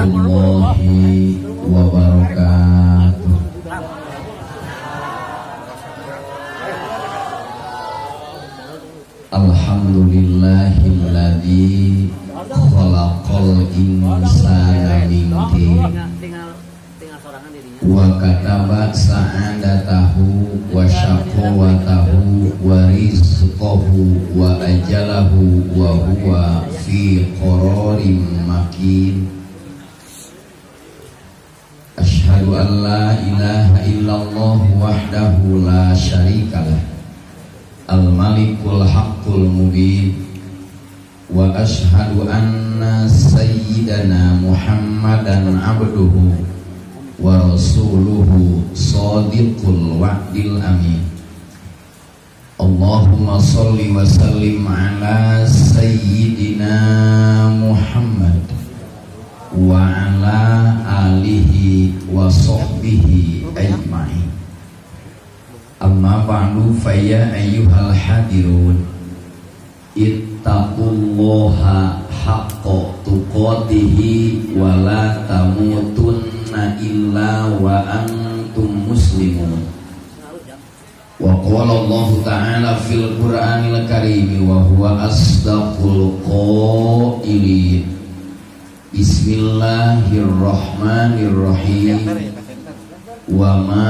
warahmatullahi wabarakatuh. Alhamdulillahilladzi khalaqal insana min tin wa kataba sa'adatahu wa syaqawatahu wa rizqahu wa ajalahu wa huwa fi qararin makin. Asyhadu an la ilaha illallah wahdahu la syarikalah al-malikul haqqul mubin wa asyhadu anna sayyidana Muhammadan abduhu wa rasuluhu shadiqul wa'dil amin. Allahumma sholli wa sallim ala sayyidina Muhammad wa ala alihi wa sahbihi ajma'in. Amma ba'du, fa ya ayyuhal hadirun, ittaqullaha haqqa tuqatihi wa la tamutunna illa wa antum muslimun. Wa qala Allah ta'ala fil Qur'anil Karim wa huwa asdaqul qailin. Bismillahirrahmanirrahim. Wa ma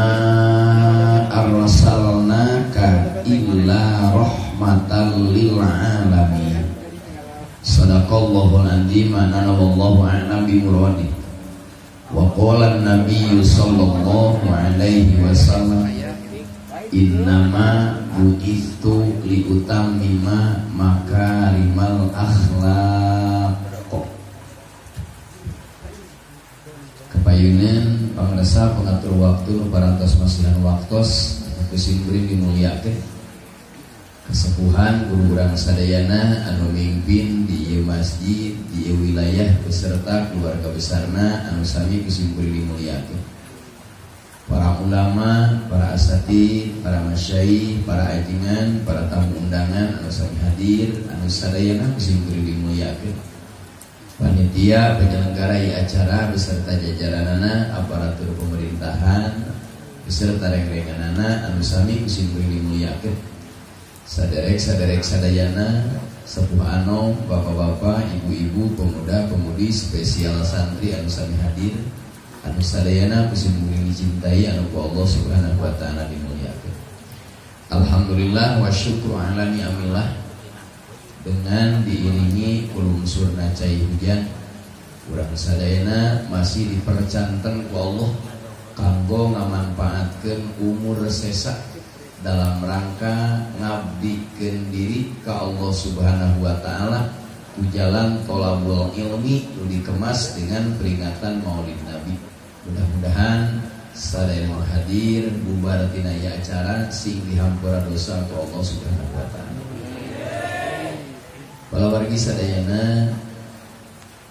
arsalnaka illa rahmatan lil alamin. Sadaqallahul azim wa wallahu a'lam bi muradihi. Wa qala an-nabiy sallallahu alaihi wasallam, innama bu'istu liutammima makarimal akhlaq. Kapayunan pangresa pengatur waktu nu parantos masihan waktos ku simkuring dimuliakeun. Kesepuhan guru urang sadayana anu mimpin di ieu masjid, di ieu wilayah beserta keluarga besarna anu sami ku simkuring dimuliakeun. Para ulama, para asatid, para masyayikh, para ajengan, para tamu undangan anu sami hadir anu sadayana ku simkuring dimuliakeun. Panitia penyelenggara acara beserta jajaranana, aparatur pemerintahan beserta rengrenganana anu sami ku simkuring dimuliakeun. Saderek-saderek sadayana, sepuh anom, bapak-bapak, ibu-ibu, pemuda-pemudi, spesial santri anu sami hadir anu sadayana ku simkuring dicintai anu ku Allah Subhanahu wa taala dimuliakeun. Alhamdulillah wa syukru ala ni'amillah. Dengan diiringi ulungsurna cai hujan, urang sadayana masih dipercanten ku Allah kanggo ngamanfaatkeun umur sesa dalam rangka ngabdikeun diri ka Allah Subhanahu wa taala ku jalan tolabul ilmi nu dikemas dengan peringatan Maulid Nabi. Mudah-mudahan sadayana hadir bubar tina ieu acara sing dihampura dosa ku Allah Subhanahu wa taala. Palawargi sadayana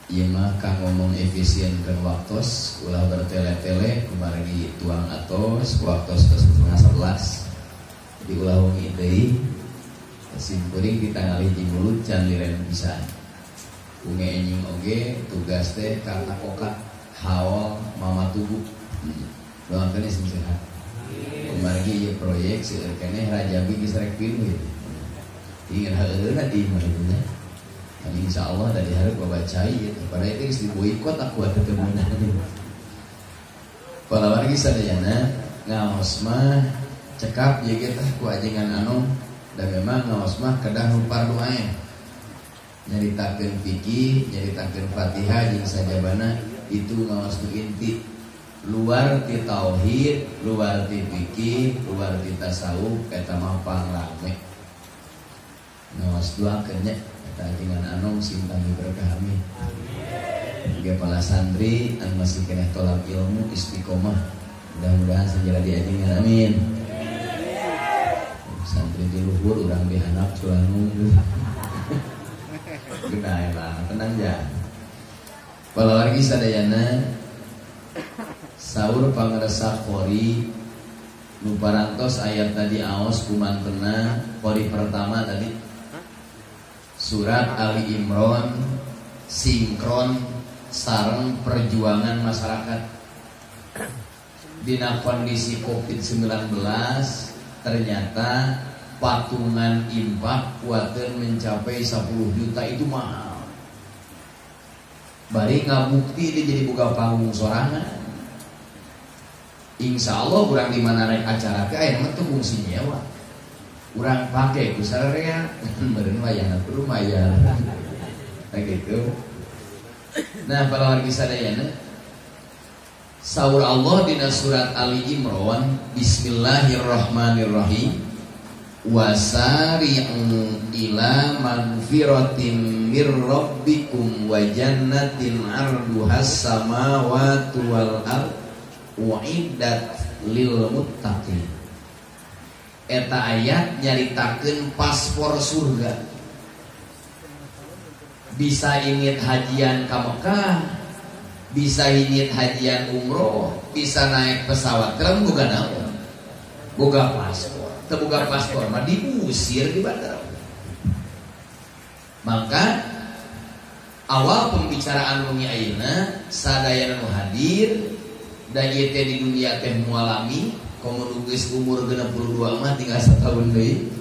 ieu mah kang ngomong efisien kan waktos, ulah bertele-tele kumargi tuang atos waktos tos 10:30. Jadi ulah wengi deui simkuring ditangali jeung mulut can liren pisan. Unge enjing oge tugas teh katakoka haol mama tubuh. Doakeun sing sehat. Kumargi ieu proyek seueur keneh rajabi geus rek pilu gitu. Ingin heureuna di imah nya. Jadi insyaallah dari hareup babacai gitu. Pada itu geus diboikot aku atuh teu meunang. Palawargi sadayana ngaos mah cekap ieu ge tah ku ajengan anu dan memang ngaos mah kedah nu fardu ain. Nyaritakeun fikih, nyaritakeun Fatihah jeung sajabana itu ngaos nu inti. Luar ti tauhid, luar ti fikih, luar ti tasawuf eta mah pangrame. Ngawas doakeun nya eta ajengan anom sing tanggi berkah amin. Juga para santri anu masih keneh tolak ilmu istiqomah, mudah-mudahan segera diajengan amin. Santri di luhur urang di handap culanung. Geuna lah, tenang ja. Palawargi sadayana saur pangresa qori nu parantos ayat tadi aos kumantena qori pertama tadi surat Ali Imran sinkron sareng perjuangan masyarakat. Dina kondisi Covid-19 ternyata patungan infak kuateun mencapai 10 juta itu mahal. Bari ngabukti dia jadi buka panggung sorangan. Insya Allah kurang di mana rek acara teh aya mah teu fungsi nyewa. Urang pake ku sararea meureun wayahna lumayan. Nah gitu. Nah para wargi sadayana, saur Allah dina surat Ali Imran, bismillahirrahmanirrahim, wasari'u ila magfiratin mir rabbikum wa jannatin 'arduhas samawati wal ard uiddat lil muttaqin. Eta ayat nyaritakeun paspor surga. Bisa ingin hajian ka Mekah, bisa ingin hajian umroh, bisa naik pesawat kerem boga naon? Boga paspor. Teu boga paspor mah diusir di bandara. Maka awal pembicaraan wengi ayeuna sadayana nu hadir da ieu teh di dunia teh mualami, komo nu geus umur 62 mah tinggal satahun deui.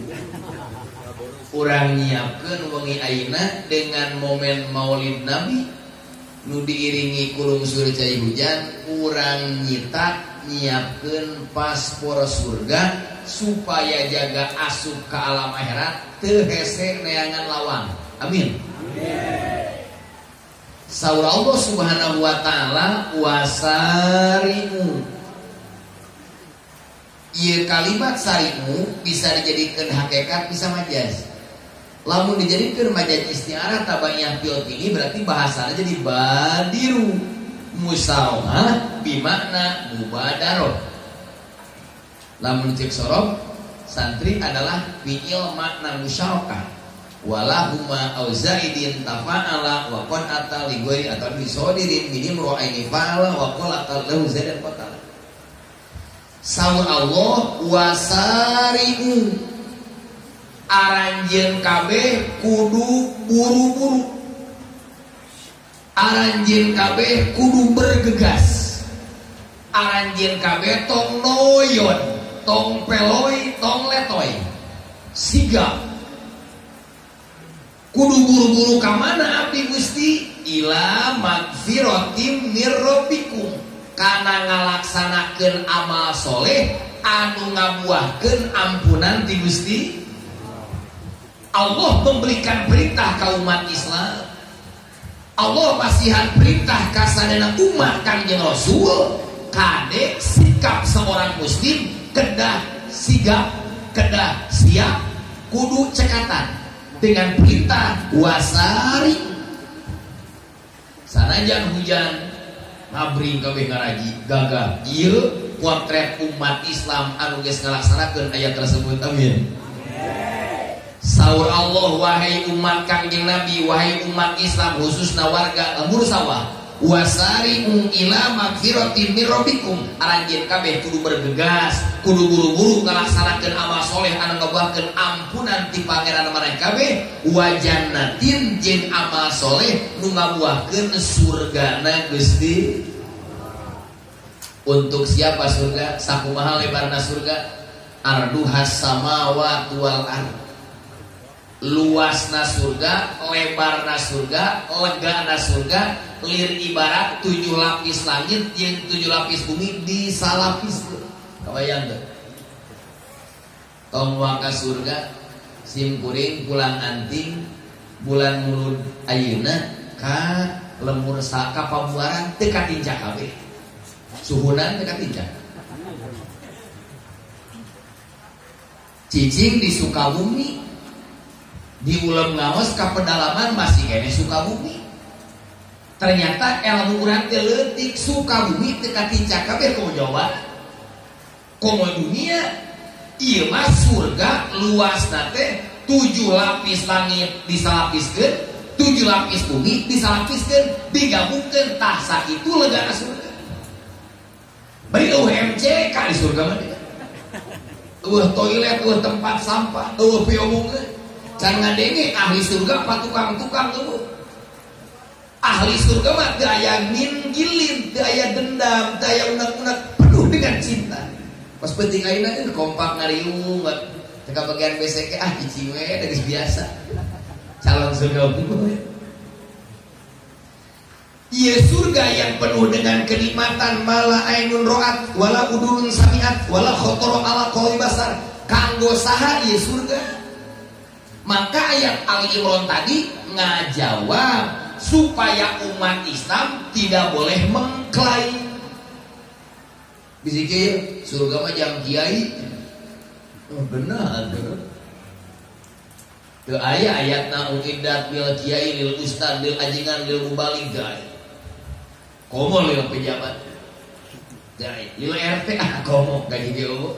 Urang nyiapkeun wengi ayeuna dengan momen Maulid Nabi nu diiringi kulungsur cai hujan, urang nyitak nyiapkeun paspor surga supaya jaga asup ke alam akhirat teu hese neangan lawang. Amin. Saur Allah Subhanahu wa taala wasari'u. Ieu kalimat sari'u bisa dijadikan hakikat bisa majaz. Lamun dijadikan majaz isti'arah tabaiyah fi'il ini berarti bahasanya jadi badiru musyawarah bimakna mubadaroh. Lamun cek sorob santri adalah fi'il makna musyarakah. Walahuma au zaidin tafa'ala wa qad ata li ghairi atau bi sodirin minim ra'aini fa'ala wa qala lahu zaidan qatala. Saur Allah wasari'u, aranjeun kabeh kudu buru-buru, aranjeun kabeh kudu bergegas, aranjeun kabeh tong noyon, tong peloy, tong letoy, sigap. Kudu buru-buru ka mana abdi Gusti? Ila magfiratim mir rabbikum, kana ngalaksanakeun amal soleh anu ngabuahkeun ampunan ti Gusti. Allah memberikan perintah ka umat Islam. Allah pasihan perintah ka sadayana umat Kangjeng Rasul, kade sikap seorang muslim kedah sigap, kedah siap, kudu cekatan dengan perintah wasari. Sanajan hujan ngabring kabeh ngaraji gagah. Ieu potret umat Islam anu geus ngalaksanakeun ayat tersebut. Amin. Saur Allah, wahai umat Kangjeng Nabi, wahai umat Islam khususna warga lembur sawah, wasari'u ila magfiratin mir rabbikum, aranjeun kabeh kudu bergegas, kudu buru-buru ngalaksanakeun amal soleh anu ngabuahkeun ampunan ti Pangeran maneh kabeh, wa jannatin jeung amal soleh nu ngabuahkeun surgana Gusti. Untuk siapa surga? Sakumaha lebarna surga? Arduhas samawati wal ardh. Luasna surga, lebarna surga, legana surga, lir ibarat 7 lapis langit jeung 7 lapis bumi disalapis. Kabayang teu? Tong waka surga sim kuring pulang anting bulan mulud ayeuna ka lemur saka pabuaran teu katincak kabeh. Suhunan teu katincak. Cicing di Sukabumi, di ulem ngaos ka pedalaman masih kene Sukabumi. Ternyata ilmu urang teh leutik, Sukabumi teu katincak kabeh komo Jawa Barat. Komo dunia ieu mah surga luasna teh 7 lapis langit disalapiskeun, 7 lapis bumi disalapiskeun, digabungkeun tah sakitu legana surga. Bari eueuh MCK di surga mah. Eueuh toilet, eueuh tempat sampah, eueuh piomongkeun. Can ngadenge ahli surga patukang-tukang tuh. Ahli surga mah teu aya minggilin, teu aya dendam, teu aya unek-unek, penuh dengan cinta. Pas penting ayeuna teh kompak ngariung, teu kabagian WC ah cicing we geus biasa. Calon surga unggul. Ieu surga yang penuh dengan kenikmatan mala ainun ro'at wala udunun samiat wala khotoro ala qalbi basar. Kanggo saha ieu surga? Maka ayat Ali Imran tadi ngajawab supaya umat Islam tidak boleh mengklaim. Bisa surga mah jang kiai. Oh, benar tuh. Teu aya ayatna uiddat bil kiai lil ustad lil ajengan lil mubalig gae. Komo lil pejabat. Gae lil RT ah komo gaji ge eueuh.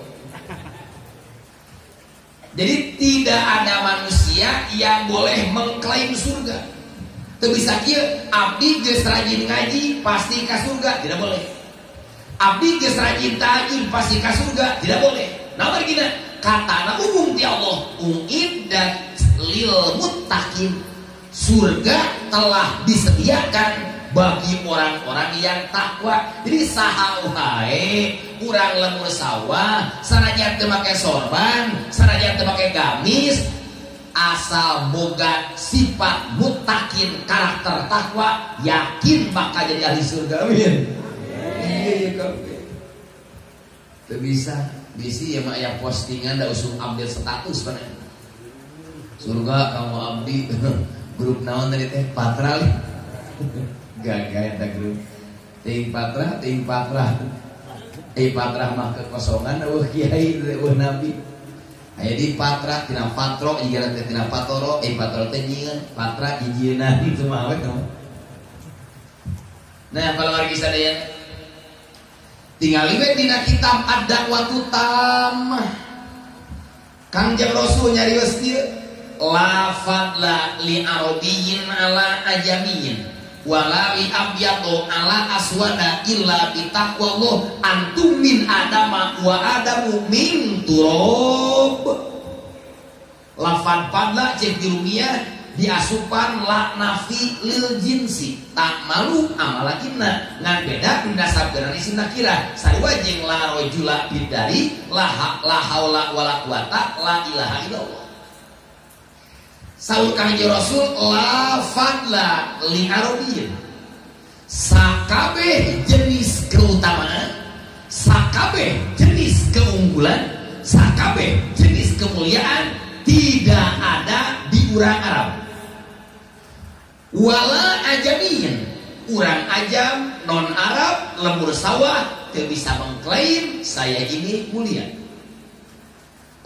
Jadi tidak ada manusia yang boleh mengklaim surga. Teu bisa kieu abdi geus rajin ngaji pasti ka surga, tidak boleh. Abdi geus rajin tahajud pasti ka surga, tidak boleh. Nah margina katana umum ti Allah, uiddat lil muttaqin. Surga telah disediakan bagi orang-orang yang takwa. Jadi saha wae urang lemur sawah, sanajan teu make sorban, sanajan teu make gamis, asal boga sifat muttaqin, karakter takwa, yakin bakal jadi ahli surga. Amin. Iya kabeh. Teu bisa, bisi ya mah aya postingan da usum update status mana. Surga kamu abdi grup naon tadi teh Patra li. Gagah eta grup. Ting Patra, ting Patra. Patra mah kekosongan eueuh kiai eueuh nabi. Aya di Patra tina Patro jiga teh tina Patoro, Patro teh nyieun, Patra jijieuna itu mah we kamu. Nah, kalau wargi sadaya tingali we dina kitab Ad-Da'watu Tammah. Kangjeng Rasul nyarios kieu, la fadla li arabiyyin ala ajamiyyin wala li abyadu ala aswada illa bi taqwallah antum min adama wa adamu min turab. Lafad fadla cek dirumiyah diasupan la nafi lil jinsi, tak malu amala inna ngan beda dinasabkeun isim nakirah sarua jeung la rajula bidari la haula wala quwata la ilaha illallah. Saur Kangjeng Rasul la fadla li arabiyyin, sakabeh jenis keutamaan, sakabeh jenis keunggulan, sakabeh jenis kemuliaan tidak ada di urang Arab. Wala ajamiyin, urang ajam non Arab lembur sawah teu bisa mengklaim saya ini mulia.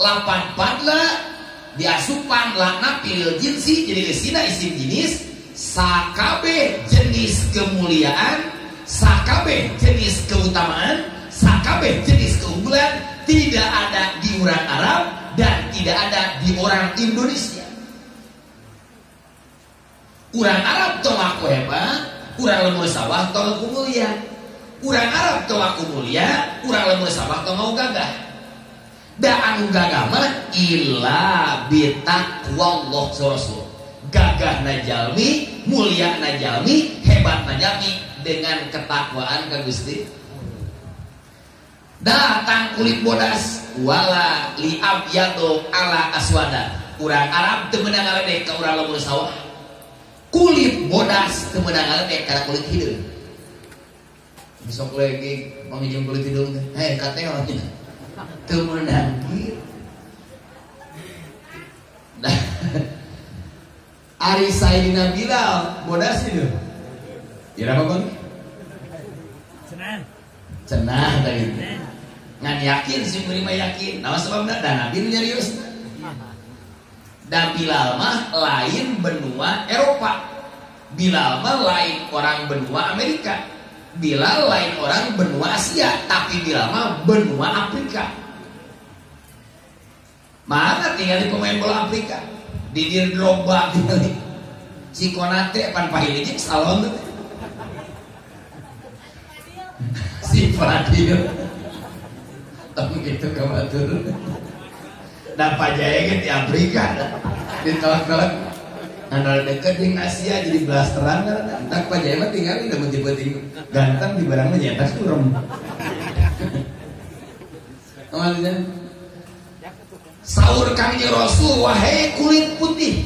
Lapan fadla diasupan lakna pilil jinsi, jadi gesina isim jenis, sakabeh jenis kemuliaan, sakabeh jenis keutamaan, sakabeh jenis keunggulan tidak ada di orang Arab dan tidak ada di orang Indonesia. Orang Arab tong aku hebat, orang lemur sawah tong aku mulia. Orang Arab tong aku mulia, orang lemur sawah tong aku gagah. Da anu gagah mah illa bitaqwallah rasul. Gagah najalmi, mulia najalmi, hebat najalmi dengan ketakwaan ka Gusti. Datang kulit bodas wala li abyadu ala aswada. Urang Arab teu meunang ngaledek ka urang lembur sawah. Kulit bodas teu meunang ngaledek kana kulit hideung. Besok lagi pangijung kulit hideung teh, heh katel nya. Teu meunang kieu. Nah, ari Sayyidina Bilal bodas hideung. Kira apa kon? Cenah. Cenah tadi. Ngan yakin sih mah yakin. Nah sebabna da Nabi nu nyarios. Da Bilal mah lain benua Eropa. Bilal mah lain orang benua Amerika. Bilal lain orang benua Asia, tapi Bilal mah benua Afrika. Mana tinggal di pemain bola Afrika? Didier Drogba tinggal di si Konate pan pahili jeung salon teh. Si Fadil. Tong kitu ka batur. Da pajaya ge di Afrika. Ditolak-tolak. Ngan deket jeung Asia jadi blasteran karena entak Pak Jaya mah tinggal udah penting-penting ganteng di barangnya nyetak surem. Maksudnya saur Kangjeng Rasul, wahai kulit putih,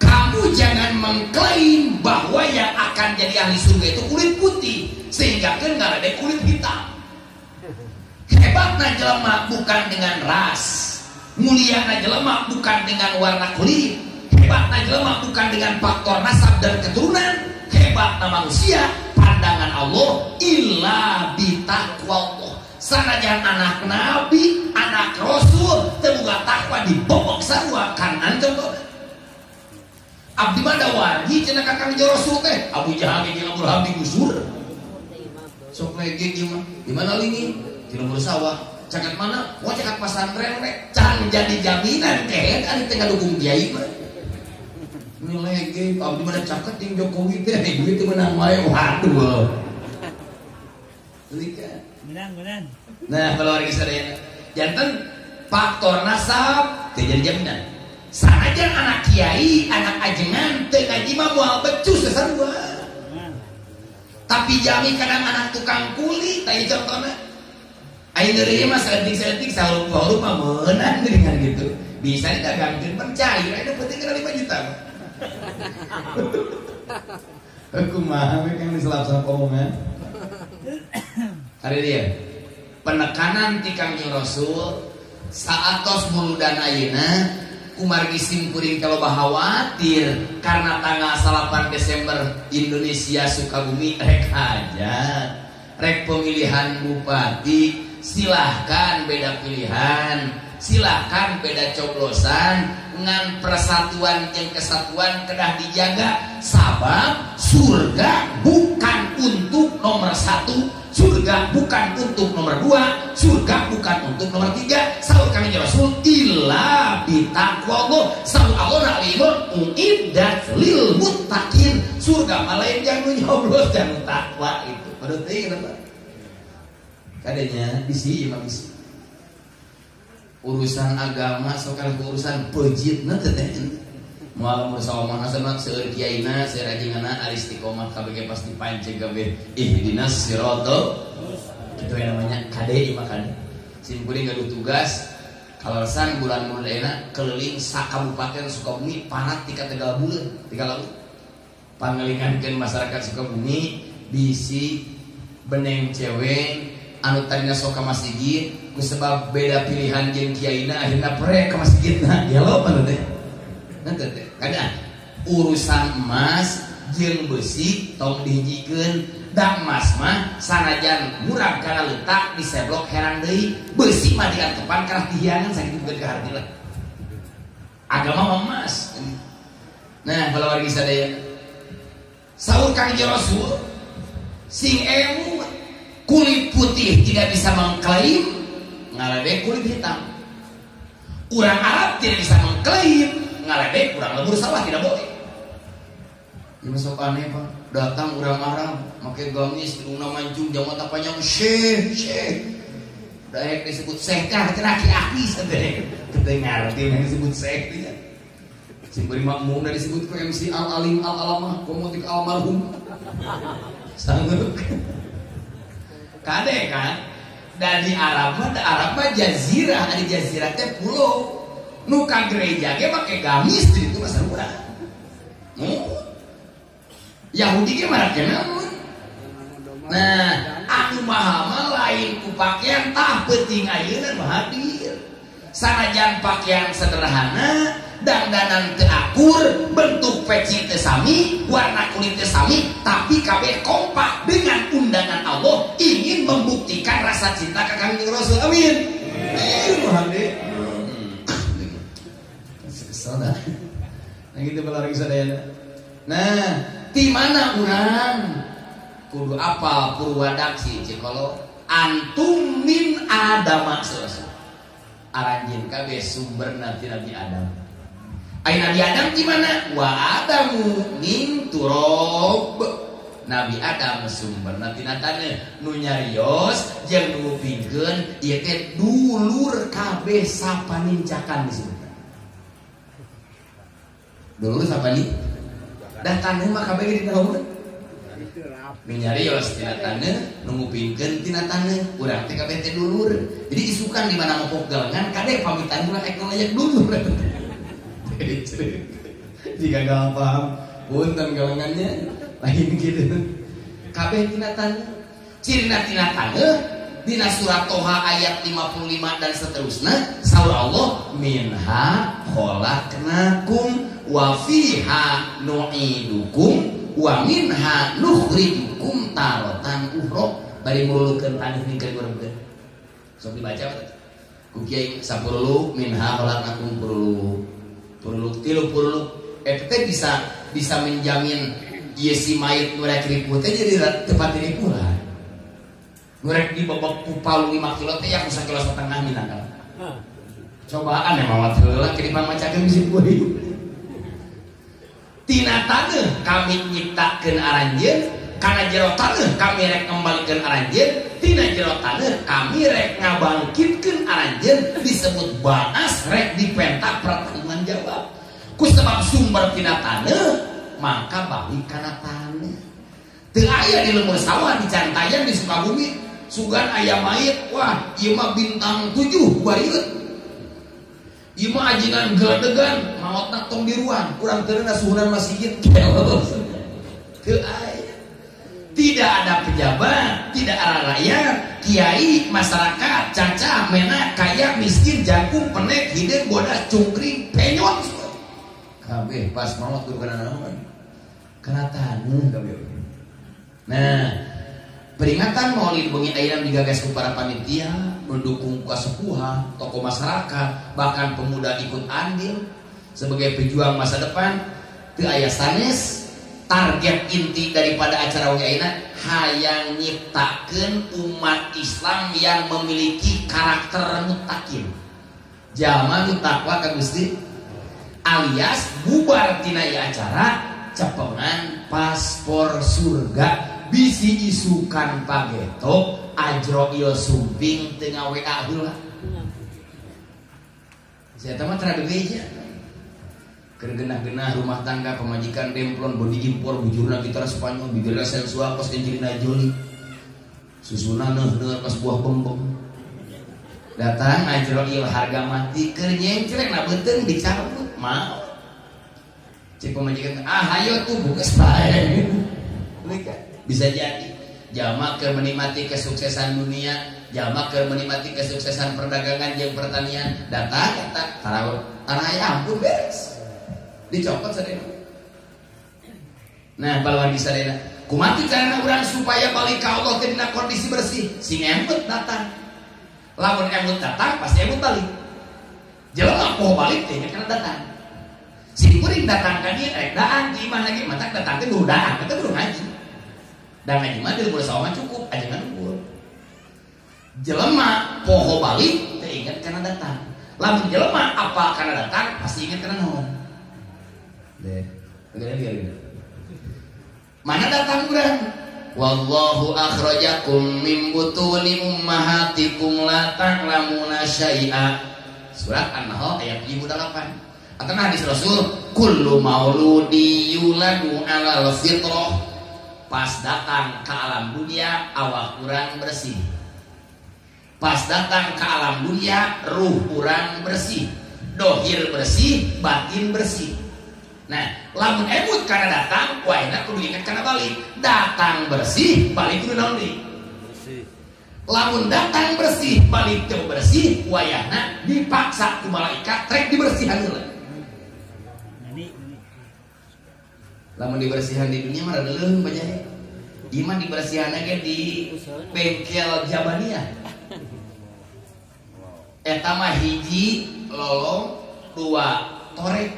kamu jangan mengklaim bahwa yang akan jadi ahli surga itu kulit putih, sehingga kan nggak ada kulit hitam. Hebatna jelema bukan dengan ras, muliana jelema bukan dengan warna kulit, hebatna jelema bukan dengan faktor nasab dan keturunan, hebatna manusia pandangan Allah illa bitaqwallah. Sanajan anak nabi, anak rasul teu boga takwa dibobok sarua kanan contoh. Abdi mah da wargi cenah ka Kangjeng Rasul teh, Abu Jahal jeung Abu Lahab digusur. Sok lege ieu mah, di mana lingi? Di lembur sawah. Caket mana? Wah caket pasantren we. Can jadi jaminan kehed ari teh ngadukung kiai mah. Ini lege, abdi mah caket jeung Jokowi teh, duit teu meunang wae. Waduh. Lika. Menang. Nah, kalau wargi sadayana, janten faktor nasab teu jadi jaminan. Sanajan anak kiai, anak ajengan teu ngaji mah moal becus sarua. Tapi jami kadang anak tukang kuli, tah ieu contohna. Aing deui mah saeutik-saeutik sahurup mah meunang dengan gitu. Bisa didagangkeun percaya, aya penting kana 5 juta. Kumaha we kang diselap-selap omongan. Ada dia penekanan ti Kangjeng Rasul saatos muludan ayeuna kumargi simkuring kalau khawatir karena tanggal 8 Desember Indonesia Sukabumi rek hajat, rek pemilihan bupati, silahkan beda pilihan, silahkan beda coblosan, ngan persatuan jeung kesatuan kedah dijaga sabab surga bukan untuk nomor 1, surga bukan untuk nomor 2, surga bukan untuk nomor 3. Saur kami Rasul illa bitaqwallah. Saur Allah nalimur uiddat lil muttaqin. Surga mah lain jang nu nyoblos jang takwa itu. Padahal teuing kenapa? Kadenya bisi imam bisi. Urusan agama sok urusan pejitna teh teh. Moal bersama sama seueur kiaina, seueur ajenganna ari istiqomah kabeh pasti panceg kabeh. Ihdinas siratal kitu namanya kade imah kade. Sim kuring gaduh tugas kaleresan bulan mulana keliling sakabupaten Sukabumi parat ti ka Tegal Buleun, ti ka laut. Pangelingankeun masyarakat Sukabumi bisi beneng cewek anu tadina sok ka masjid ku sebab beda pilihan jeung kiaina akhirna prek ka masjidna. Gelo pan teh. Nanti teh kadang urusan emas jeung besi tong dihijikeun da emas mah sanajan murag kana leutak diseblok herang deui, besi mah diantepan kana dihiangan sakitu bukan ka harti lah. Agama mah emas. Nah, kalau wargi sadaya saur Kangjeng Rasul sing emu kulit putih tidak bisa mengklaim ngaledek kulit hitam. Urang Arab tidak bisa mengklaim ngaledek urang lembur sawah, tidak boleh. Ya masuk aneh pak, datang urang Arab make gamis, hidungna mancung, jambatan panjang, syekh, syekh. Daek disebut syekh teh cenah aki-aki sadaya. Kedengar dia yang disebut syekh teh. Sing beri makmum disebut ku MC Al Alim Al Alamah, komotik almarhum. Sanggup. Kade kan? Dan di Arab mah, Arab mah jazirah, ada jazirah teh pulau. Nu ka gereja ge make gamis di ditu mah sarua. Yahudi ge marake naon? Nah, anu maha mah lain ku pakaian tah peuting ayeuna mah hadir. Sanajan pakaian sederhana, dandanan teu akur, bentuk peci teu sami, warna kulit teu sami, tapi kabeh kompak dengan undangan Allah ingin membuktikan rasa cinta ka Kangjeng Rasul. Amin. Amin. Kesel dah. Nah gitu balari sadayana. Nah, di mana urang kudu apal purwadaksi cikolo antum min adama selesai. Aranjeun kabeh sumberna ti Nabi Adam. Ai Nabi Adam di mana? Wa Adamu min turab. Nabi Adam sumberna tina taneuh nu nyarios jeung nu ngupingkeun ieu teh dulur kabeh sapanincakan disebutna. Dulur siapa nih? Dah taneuh mah kabeh ge dinaon? Nu nyarios tina taneuh, nu ngupingkeun tina taneuh, urang teh kabeh teh dulur. Jadi isukan di mana mopok galengan kade pamitan urang ek ngajak dulur. Jika gagal paham, punten galengannya lain gitu. Kabeh tina taneuh. Cirina tina taneuh dina surat Toha ayat 55 dan seterusnya, saur Allah minha khalaqnakum wa fiha nu'idukum wa minha nukhrijukum taratan ukhra. Bari mululukeun taneuh ningkeun urang teh. Sok dibaca ku kiai sapuruluk minha khalaqnakum puruluk. Puruluk tilu puruluk eta teh bisa menjamin ieu si mayit nu rek ripuh teh jadi tepat ripuh lah. Nu rek dibebek ku palu 5 kilo teh ya ku sakilo setengah minangka. Cobaan ya mawat heula kiriman macakeun bisi kuring. Tina taneuh kami nyiptakeun aranjeun, kana jero taneuh kami rek ngembalikeun aranjeun, tina jero taneuh kami rek ngabangkitkeun aranjeun, disebut baas rek dipenta pertanggungan jawab. Ku sebab sumber tina taneuh maka balik kana taneuh. Teu aya di lembur sawah di Cantayan di Sukabumi sugan aya mayit, wah ieu mah bintang 7 bariut. Ieu mah ajengan geledegan maotna tong di ruang, urang teu suhunan masjid. Teu aya. Tidak ada pejabat, tidak ada rakyat, kiai, masyarakat, caca, menak, kaya, miskin, jangkung, penek, hideung, bodas, cungkring, penyot. Kabeh pas maot kudu kana naon? Kana taneuh kabeh. Nah, peringatan Maulid Bengi ayeuna digagas ku para panitia, mendukung kasepuhan, tokoh masyarakat, bahkan pemuda ikut andil sebagai pejuang masa depan. Teu aya sanes target inti daripada acara wengi ayeuna hayang nyiptakeun umat Islam yang memiliki karakter muttaqin. Jalma nu takwa ka Gusti alias bubar tina ieu acara cepengan paspor surga bisi isukan pageto Ajroil sumping tengah WA heula. Saya mah tara bebeja. Keur genah-genah rumah tangga pamajikan demplon body impor bujurna gitar Spanyol bibirna sensual kos Angelina Jolie. Susuna neuh-neuh kos buah bembeng. Datang Ajroil harga mati keur nyencrek na beuteung dicabut mau. Cek pamajikan ah hayo tuh buka bae. Bisa jadi jalma keur menikmati kesuksesan dunia, jalma keur menikmati kesuksesan perdagangan jeung pertanian, datang eta tanah ya ampun beres. Dicopot sadayana. Nah, balwan sadayana. Kumaha carana urang supaya balik ka Allah teh dina kondisi bersih? Sing emut datang. Lamun emut datang pasti emut balik. Jelema poho balik teh nya kana datang. Sing kuring datang ka dieu rek daang di imah lagi matak datang teh buru daang, eta buru ngaji. Dan ngaji mah di lembur sawah cukup, ajengan unggul. Jelema poho balik teh inget kana datang. Lamun jelema apa kana datang pasti inget kana naon. Deh, begini. Mana datang urang? Wallahu akhrajakum min butuni ummahatikum la ta'lamuna syai'a. Surat An-Nahl ayat 78. Atau hadis Rasul, kullu mauludi yuladu 'alal fitrah. Pas datang ke alam dunia awak urang bersih. Pas datang ke alam dunia ruh urang bersih, dohir bersih, batin bersih. Nah, lamun emut karena datang, wah enak kudu ingat karena balik. Datang bersih, balik kudu naon deui? Bersih. Lamun datang bersih, balik teu bersih, wayahna dipaksa ku malaikat trek dibersihan heula. Lamun dibersihan di dunia mah rada leuheung banyak. Ieu mah dibersihan ge di bengkel Jabaniyah. Eta mah hiji lolong, dua torek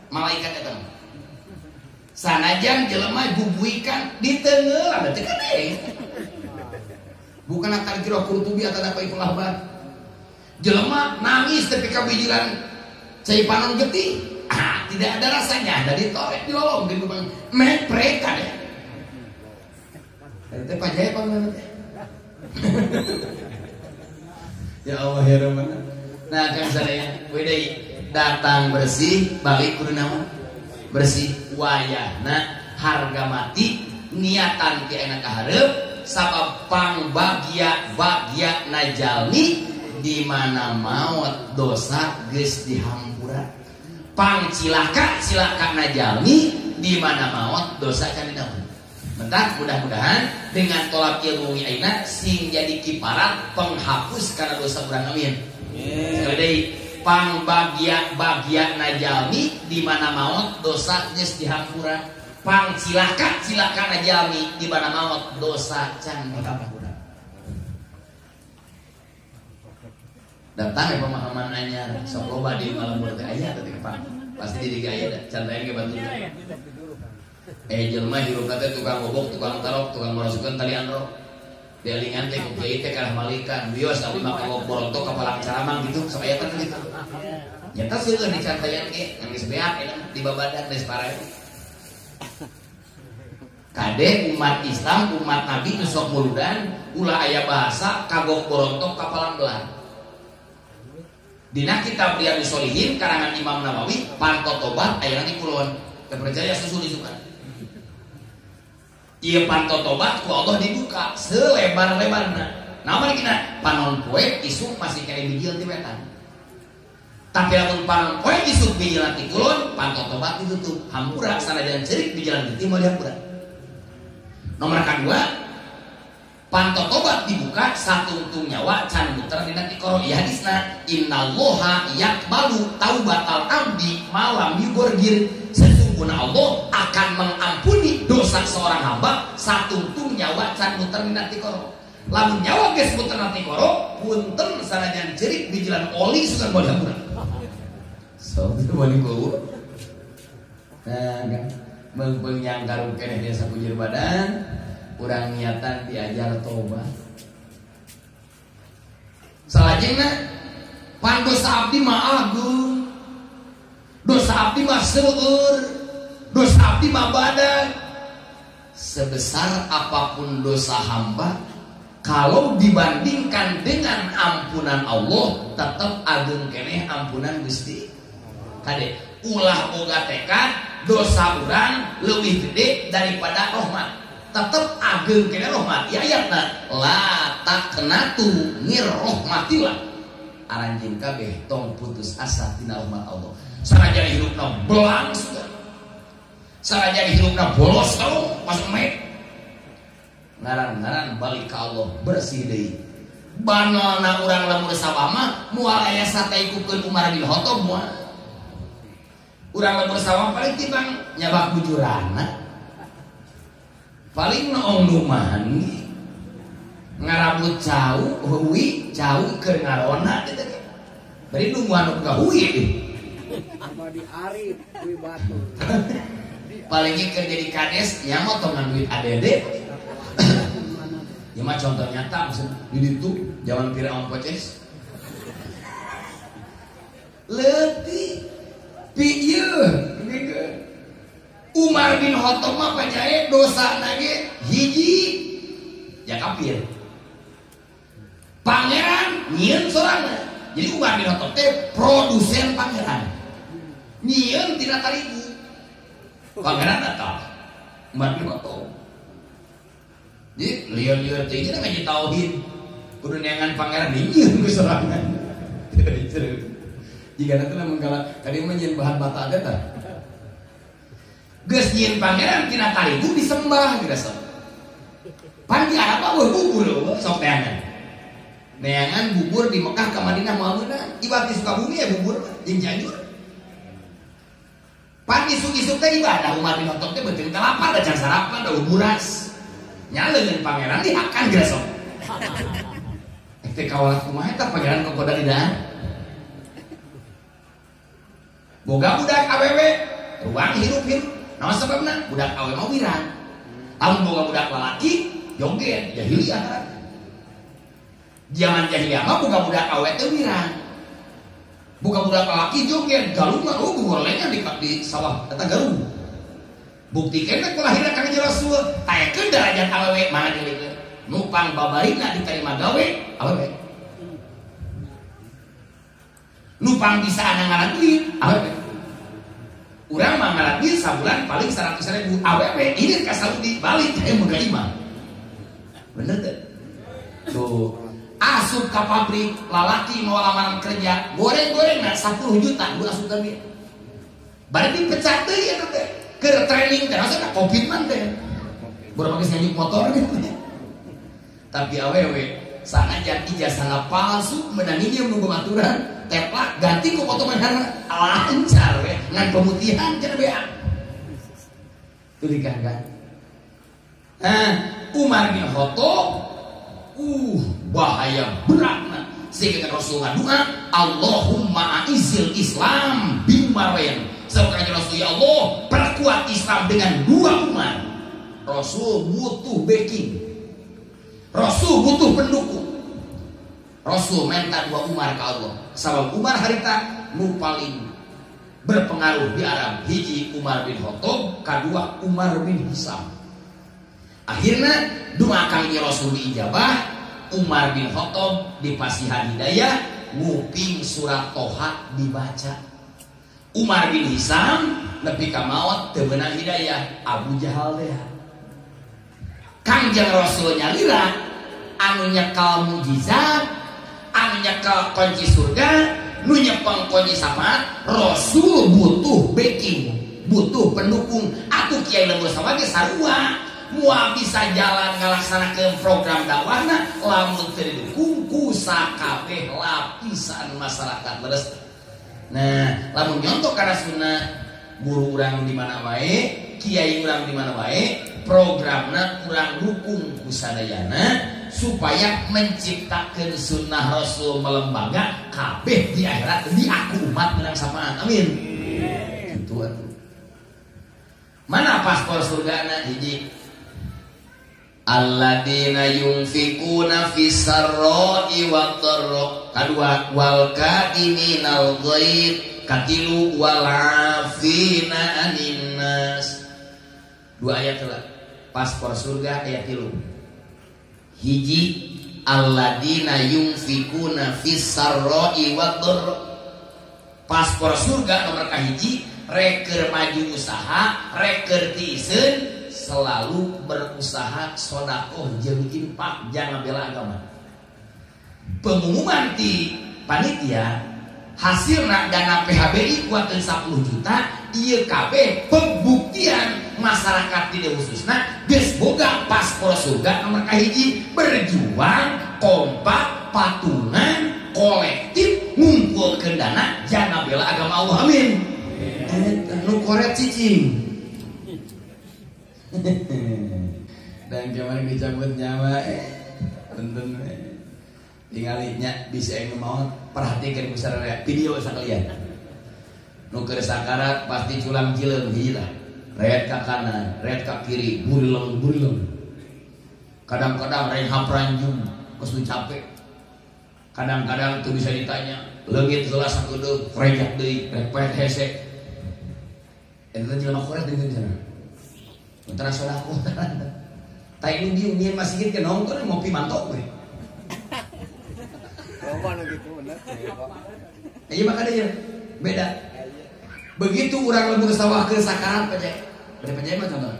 malaikat eta mah. Sanajan jelema gubuikan diteungeul teh kan deui. Bukan akar kira Qurtubi atau apa iku lahbar. Jelema nangis tepi ka bijilan cai panon getih. Ah, tidak ada rasanya, dari torek dilolong di lubang mepreka deh. Eta teh pajaya pangeun teh. Ya Allah ya Rabbana. Nah, kan sadaya we deui datang bersih, balik kudu naon? Bersih wayahna harga mati niatan ti ayeuna ka hareup sabab pangbagia bagia najalmi di mana maot dosa geus dihampura. Pang cilaka cilaka najalmi di mana maot dosa can didampura. Mentah mudah-mudahan dengan tolak ilmu ayeuna sing jadi kiparat penghapus karena dosa urang, amin. Sekali deui pang bagia bagia najalmi di mana maot dosa geus dihampura. Pang cilaka cilaka najalmi di mana maot dosa can dihampura. Datang ya pemahaman anyar sok loba di malam teh aya teh kapan pasti di diga aya can lain ge bantu. Jelema hirup teh tukang bobok, tukang tarok, tukang marasukeun tali androk. Dialingan teh ku kiai teh kalah malikan. Wios abdi mah kawok borontok ka palang caramang gitu, sok aya teh gitu. Nyata seueur di cantayan ge, ngan geus beak eta di babadan geus parah. Kade umat Islam, umat Nabi nu sok muludan, ulah aya bahasa kagok borontok ka palang belah. Dina kitab Riyadhus Shalihin karangan Imam Nawawi panto tobat aya di kulon. Teu percaya susu disukan. Ieu panto tobat ku Allah dibuka selebar-lebarna. Naon kina panon poe isuk masih kene bijil ti wetan. Tapi lamun panon poe isuk bijilan ti kulon, panto tobat ditutup. Hampura sanajan ceurik bijilan ti moal dihampura. Nomor kadua, panto tobat dibuka satungtung nyawa can muter dina tikoro. Ieu hadisna innallaha yaqbalu taubatal abdi malam yugorgir. Sesungguhnya Allah akan mengampuni dosa seorang hamba satungtung nyawa can muter dina tikoro. Lamun nyawa geus muter dina tikoro, punten sanajan ceurik bijilan oli sugan moal dihampura. So itu balik ku. Nah, kan meungpeung yang karu keneh desa sakujur badan, urang niatan diajar tobat. Salajengna pan dosa abdi mah agung. Dosa abdi mah seueur, dosa abdi mah badan. Sebesar apapun dosa hamba, kalau dibandingkan dengan ampunan Allah, tetap agung keneh ampunan Gusti. Kade ulah boga tekad dosa urang lebih gede daripada rahmat. Tetap agung keneh rahmat. Ya ayatna la taqnatu mir rahmatillah. Aranjeun kabeh tong putus asa tina rahmat Allah. Sanajan hirupna belang sudah. Sanajan hirupna bolos tau pas emek. Ngaran-ngaran balik ka Allah bersih deui. Banona urang lamun sawah mah moal aya sataikukeun Umar bin Khattab moal. Urang lamun sawah paling timbang nyabak bujurana. Paling noong numani ngarabut cau, hui, cau keur ngarona kitu ge. Bari nungguan nu boga hui deh. Abadi Arif hui batu. Paling keur jadi kades nya motongan duit ADD. Ya mah contoh nyata maksud di ditu zaman Firaun poces. Leutik pieu Umar bin Khattab mah panjae dosana ge hiji ya kafir. Pangeran nyieun sorangan. Jadi Umar bin Khattab teh produsen pangeran. Nyieun tina tarigu. Pangeran eta Umar bin Khattab. Jadi lieur-lieur teh ieu ngaji tauhid. Kudu neangan pangeran nyieun ku sorangan. Jika nanti lamun kala kadi mah nyieun bahan bata teh tah. Geus nyieun pangeran tina tarigu disembah geus sok. Pan di Arab mah eueuh bubur sok neangan. Neangan bubur di Mekah ka Madinah moal meunang. Iwat di Sukabumi ya bubur jeung Cianjur. Pan isuk-isuk teh ibadah Umar bin Khattab teh beuteung teh lapar da can sarapan da buras. Nya leungeun pangeran dihakan geus sok. Teh kawalat kumaha eta pangeran kokoda di dahar. Boga budak awewe ruang hirup-hirup. Naon sababna? Budak awewe mah wirang. Lamun boga budak lalaki joget jahiliyah ngaranna. Zaman jahiliyah mah boga budak awewe teh wirang. Boga budak lalaki joget galungan oh gorengnya di sawah eta garung. Buktikeun teh kelahiran ka Rasul, taekeun derajat awewe mana dilikeun. Nupang babarina diterima gawe awewe. Nupang bisa anangaran duit awewe. Urang mah ngaladin sabulan paling 100.000 awewe ini ka Saudi balik teh boga imah. Bener teu? Tuh, asup ka pabrik lalaki mau lamaran kerja, goreng-gorengna 10 juta nu asup ka dia. Bari dipecat deui eta teh. Keur training teh maksudna komitmen teh. Baru geus nganjuk motor gitu. Tapi awewe sanajan ijazahna palsu menang ieu nunggu aturan teplak ganti ku potongan harga lancar we ngan pemutihan cenah beak. Tulikan kan. Nah, Umar bin Khattab bahaya beratna sehingga Rasul ngadua Allahumma aizil Islam bi Umarwain. Sabab Rasul ya Allah perkuat Islam dengan dua Umar. Rasul butuh backing. Rasul butuh pendukung. Rasul minta dua Umar ke Allah. Sabab Umar harita nu paling berpengaruh di Arab. Hiji Umar bin Khattab, kadua Umar bin Hisam. Akhirnya doa kangge Rasul diijabah, Umar bin Khattab dipasihan hidayah, nguping surat Toha dibaca. Umar bin Hisam nepi ka maot teu beunang hidayah, Abu Jahal teh. Kangjeng Rasul nyalira anu nyekal mujizat, anu nyekal kunci surga, nu nyepeng kunci syafaat. Rasul butuh backing, butuh pendukung. Atuh kiai lembur sawah ge sarua, moal bisa jalan ngalaksanakeun program dakwahna lamun teu didukung ku sakabeh lapisan masyarakat leres. Nah, lamun nyontok kana sunnah, guru urang di mana wae, kiai urang di mana wae, programna urang dukung ku sadayana supaya menciptakan sunnah Rasul melembaga kabeh di akhirat diaku umat menang samaan. Amin. Gitu atuh. Mana paspor surgana hiji? Alladzina yunfikuna fis sarra'i wad dharra. Kadua wal kadiminal ghaid, katilu wal afina anin nas. Dua ayat lah. Paspor surga ayat 3. Hiji alladzina yunfikuna fis sarra'i wad dharra. Paspor surga nomor kahiji reker maju usaha, reker tiiseun, selalu berusaha sodakoh jeung infak jangan bela agama. Pengumuman di panitia hasilna dana PHBI kuateun 10 juta ieu kabeh pembuktian masyarakat di khususna geus boga paspor surga nomor kahiji berjuang kompak patungan kolektif ngumpulkeun dana jangan bela agama Allah. Amin. Nu koret cicing. Dan kemarin dicabut nyawa tonton tinggalnya bisa yang mau perhatikan besar video sekalian nu keur sakarat pasti culang cileung hiji lah ret ka kanan ret ka kiri burileng burileng kadang-kadang renghap ranjung geus capek kadang-kadang tuh bisa ditanya leungit heula sakedeung rejak deui rek poet hese eta jelema koret deui di sana. Antara sodako tai nu dieu nyieun masjid ke nongton ngopi mantok we. Loba nu kitu bener. Ieu mah kadeunya beda. Begitu urang lembur sawah ke sakarat pajak. Bade pajak mah contoh.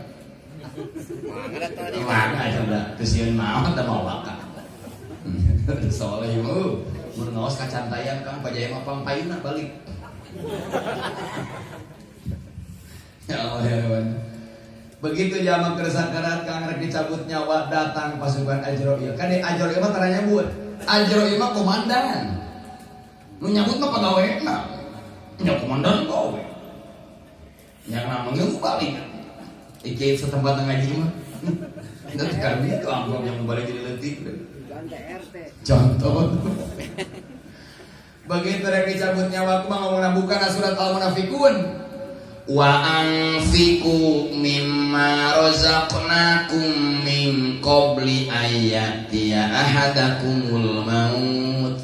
Mangga tadi. Mangga contoh. Teu sieun maot da mau baka. Soleh mah mun ngaos ka cantayan Kang pajak mah pangpayuna balik. Ya Allah ya Rabbi. Begitu zaman kersakarat kang rek dicabut nyawa datang pasukan Ajroil. Kan di Ajroil mah tara nyabut. Ajroil mah komandan. Nu nyabut mah pegawena. Nya komandan gawe. Nya namanya balik. Iki setempat ngaji mah. Enggak kan itu amplop yang balik jadi leutik. Contoh. Begitu rek dicabut nyawa kumaha ngomongna bukan surat Al-Munafiqun. Wa anfiqu mimma razaqnakum min qabli ayyatiya ahadakumul maut.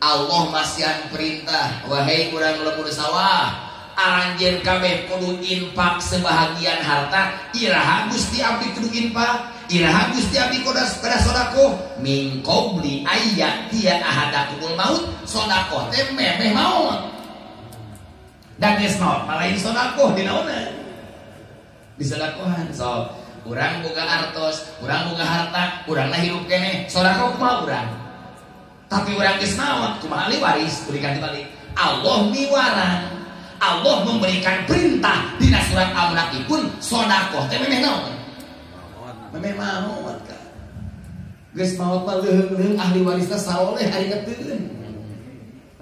Allah masihan perintah, wahai urang lembur sawah, aranjeun kabeh kudu infak sebahagian harta, iraha Gusti abdi kudu infak, iraha Gusti abdi kudu pada sedekah min qabli ayyatiya ahadakumul maut. Sedekah teh memeh maut. Dan geus maot mah lain sedekah dinaonan. Disedakohan sok. Urang boga artos, urang boga harta, urangna hirup keneh, sedekah kumaha urang. Tapi urang geus maot kumaha ahli waris, berikan balik. Allah miwarang. Allah memberikan perintah dina surat Al-Munafiqun sedekah teh memeh naon? Memeh maot ka. Geus maot mah leuheung-leuheung ahli warisna saloleh ari ngeteun.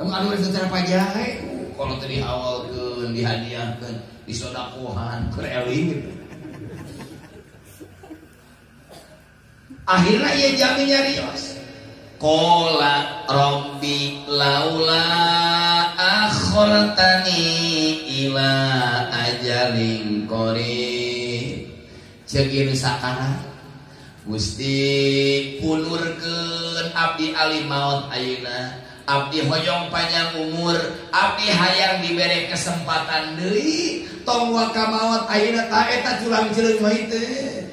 Lamun ahli warisna cara pajahe, kalau teu diawalkeun, dihadiahkeun, disodakohan, keur eling gitu. Akhirna ieu jami nyarios. Qala rabbi laula akhartani ila ajalin qarib. Ceuk ieu sakarat. Gusti pulurkeun abdi ali maot ayeuna. Abdi hoyong panjang umur, abdi hayang dibere kesempatan deui, tong waka maot ayeuna ta eta culang ceuleung mah teh.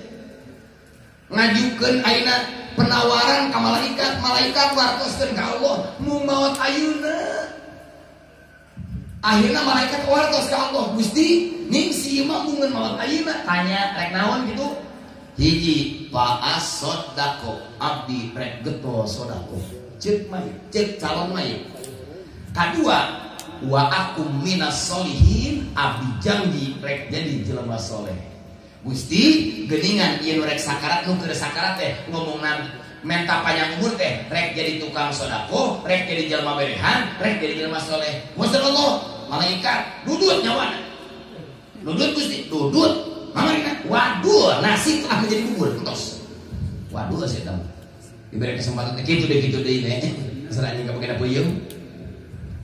Ngajukeun ayeuna penawaran ka malaikat, malaikat wartoskeun ka Allah, mu maot ayeuna. Akhirna malaikat wartos ka Allah, Gusti, ningsi mah mungeun maot ayeuna, tanya rek naon gitu. Hiji, fa as-sadaqo, abdi rek getol sedekah. Cek mayit, cek calon mayit. Kadua, wa aku minas solihin, abdi janji rek jadi jelema soleh. Gusti, geningan ieu nu rek sakarat nu keur sakarat teh ngomongna menta panjang umur teh rek jadi tukang sedekah, rek jadi jelema berehan, rek jadi jelema soleh. Masyaallah, malaikat dudut nyawana. Dudut Gusti, dudut. Mamarina, waduh, nasi telah menjadi bubur, entos. Waduh saya tahu. Diberi kesempatan gitu deh ini. Serahnya nggak pakai puyuh.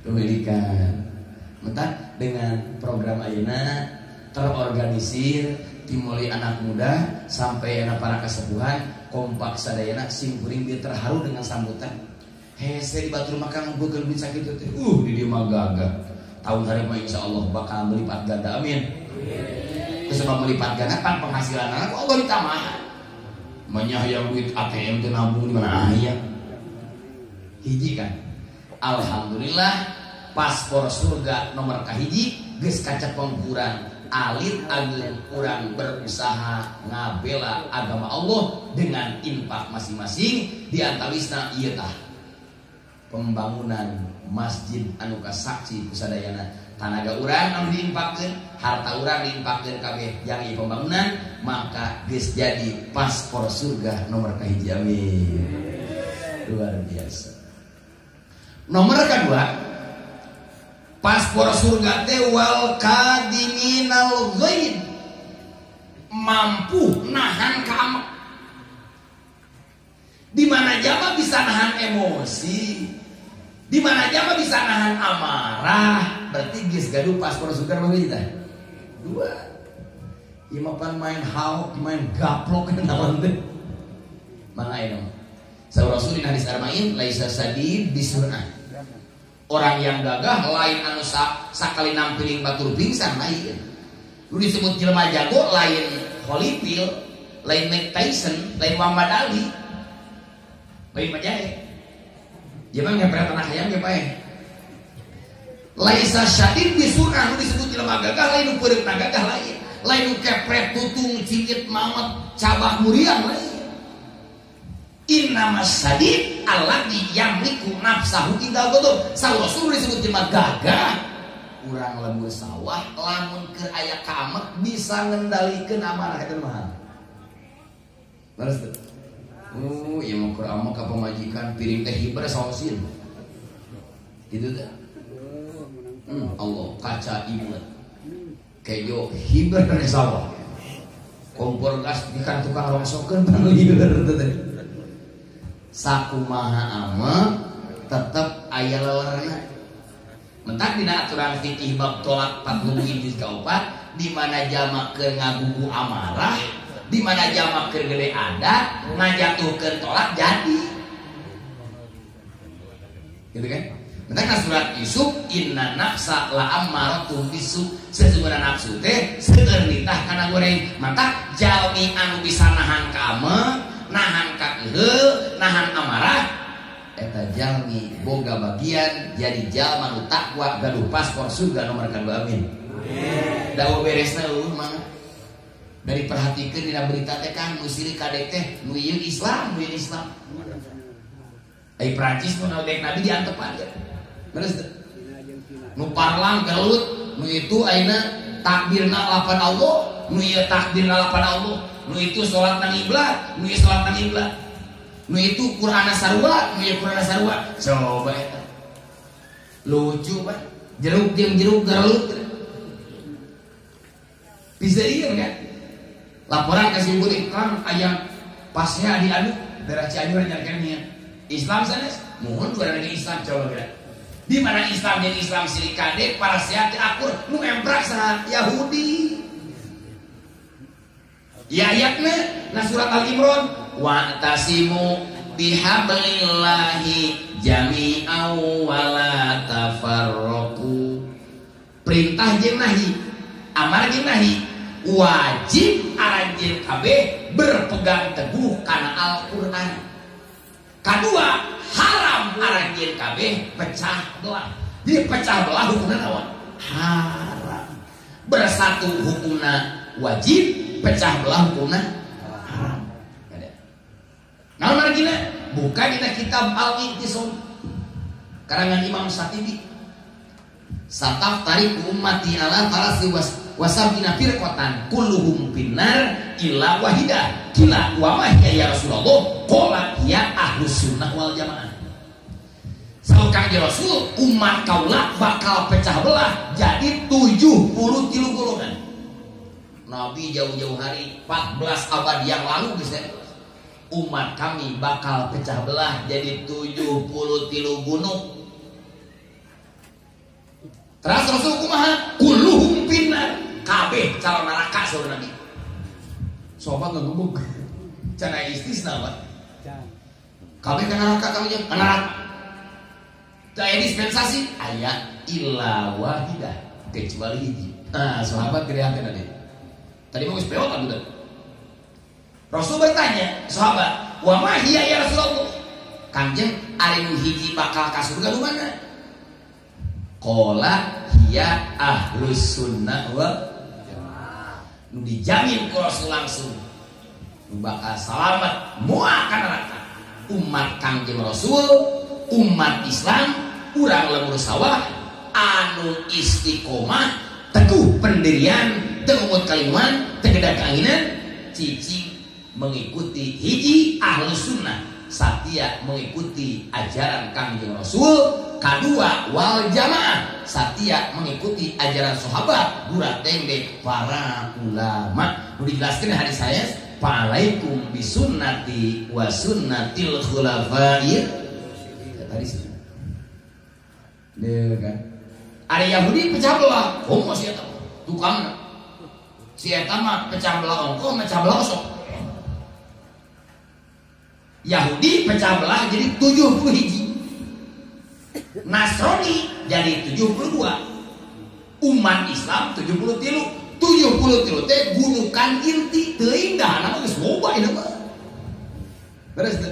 Pemilikan. Mentah dengan program ayeuna terorganisir dimulai anak muda sampai anak para kesepuhan kompak sadayana sim kuring dia terharu dengan sambutan. Hese di batur makan ngumpulkeun duit sakitu teh. Di dieu mah gagah. Tahun hari mah insyaallah bakal melipat ganda, amin. Sebab melipat ganda pan penghasilan anak Allah ditambahan. Manyah yang duit ATM teh nabung di mana aya. Hiji kan. Alhamdulillah paspor surga nomor kahiji geus kacepeng urang alit ageung urang berusaha ngabela agama Allah dengan infak masing-masing di antawisna ieu tah pembangunan masjid anu kasaksi kusadayana. Tanaga urang anu diinfakkeun, harta urang diinfakkeun kabeh yang ieu pembangunan, maka geus jadi paspor surga nomor kahiji, amin. Luar biasa. Nomor kedua, paspor surga teh wal kadiminal ghaid, mampu nahan kamek. Di mana jama bisa nahan emosi, di mana jama bisa nahan amarah, berarti geus gaduh paspor surga nomor hiji tah. Dua. Ieu mah pan main haok, main gaplok naon teh. Mangga aya mah. Saur Rasul dina hadis Arba'in laisa sadid bisur'ah. Orang yang gagah lain anu sakali nampiling batur pingsan lain. Lu disebut jelema jago lain Holyfield, lain Mike Tyson, lain Muhammad Ali. Lain majahe. Dia mah ngepret tanah hayam ge pae. Laisa syadid bisur'ah, lu disebut jelema gagah lain nu peureukna gagah lain. Lain nu kepret tutung cingit maot cabah muriang lain. Innamas sadid alladzi yamliku nafsahu indal ghadab. Saur Rasul disebut jelema gagah. Urang lembur sawah lamun keur aya kaamek bisa ngendalikeun amarah eta mah. Leres teu? Ieu mah keur amek ka pamajikan piring teh hiber saosin. Kitu teh. Allah kaca ieu. Kejo hiber ke sawah. Kompor gas ikan tukang rongsokeun panglieur teh. Sakumaha amek tetep aya lelerna. Mentak dina aturan fikih bab tolak 40 juz kaopat di mana jama keur ngagugu amarah, di mana jama keur gede adat, ngajatuhkeun tolak jadi. Gitu kan? Mentak surat Yusuf inna nafsa la ammaratun bisu, sesungguhna nafsu teh seueur nitah kana goreng. Maka jalmi anu bisa nahan ka amek, nahan kakeuheul, nahan amarah, Eta jalmi boga bagian jadi jalma nu takwa gaduh paspor surga nomor kadua amin. Dawa beresna eueuh mah. Dari perhatikeun dina berita teh kan nu sirik kadek teh nu ieu Islam, nu ieu Islam. Ai Prancis nu naudek Nabi diantepan ya. Beres teu? Nu parlang gelut, nu itu ayeuna takbirna lapan Allah, nu ieu takbirna lapan Allah, nu itu salat nang iblat, nu ieu salat nang iblat. Nu itu Qur'ana sarua, nu ieu Qur'ana sarua. Coba eta. Lucu Pak. Jeruk jeung jeruk gelut. Bisa ieu kan? Laporan ke simkuring Kang aya pasnya diadu daerah Cianjur nyarkeun Islam sanes, mohon dua lagi Islam coba geura. Di mana Islam jeung Islam sirik kade para sehat akur nu emprak saha Yahudi. Ya ayatna na surat Al-Imran wa tasimu bihablillahi jami'aw wala tafarraqu. Perintah jeung nahi, amar jeung nahi, wajib aranjeun kabeh berpegang teguh kana Al-Qur'an. Kadua, haram aranjeun kabeh pecah belah. Jadi pecah belah hukumna naon? Haram. Bersatu hukumna wajib, pecah belah hukumna haram. Naon margina? Buka dina kitab Al-Intisam karangan Imam Syatibi. Sataf tariku ummati ala talasi wasabina firqatan kulluhum finnar illa wahidah. Kila wa ma hiya ya Rasulullah? Qala hiya ahlus sunnah wal jamaah. Saur Kangjeng Rasul, umat kaula bakal pecah belah jadi 73 golongan. Nabi jauh-jauh hari 14 abad yang lalu geus umat kami bakal pecah belah jadi 73 gunung. Terus Rasul kumaha? Kulluhum finnar. Kabeh calon neraka saur Nabi. Sobat ngegebug. Can aya istisna, Pak. Kabeh ka neraka kabeh ka neraka. Teu aya dispensasi, aya illa wahidah, kecuali hiji. Nah, sahabat gede hati tadi. Tadi mah geus peot atuh. Rasul bertanya, sahabat, "Wa ma hiya ya Rasulullah?" Kangjeng ari nu hiji bakal ka surga nu mana? Qala hiya ahlus sunnah wal jamaah. Nu dijamin ku Rasul langsung nu bakal salamet moal ka neraka. Umat Kangjeng Rasul, umat Islam, urang lembur sawah anu istiqomah, teguh pendirian, teu ngungut kaliman, teu gedag kaanginan, cicing mengikuti hiji ahlus sunnah, satia mengikuti ajaran Kangjeng Rasul. Kedua wal jamaah, satia mengikuti ajaran sahabat, gura tembek para ulama. Nu dijelaskeun hadis saya, fa'alaikum bisunnati wa sunnatil khulafa'ir. Tadi sih. Deu kan. Ada Yahudi pecah belah, homo si eta tukangna. Si eta mah pecah belah ongkoh, pecah belah osok. Yahudi pecah belah jadi 70 hiji. Nasrani jadi 72. Umat Islam 73. 73 teh gunukan inti teuing dahana mah geus loba ieu mah. Beres teu?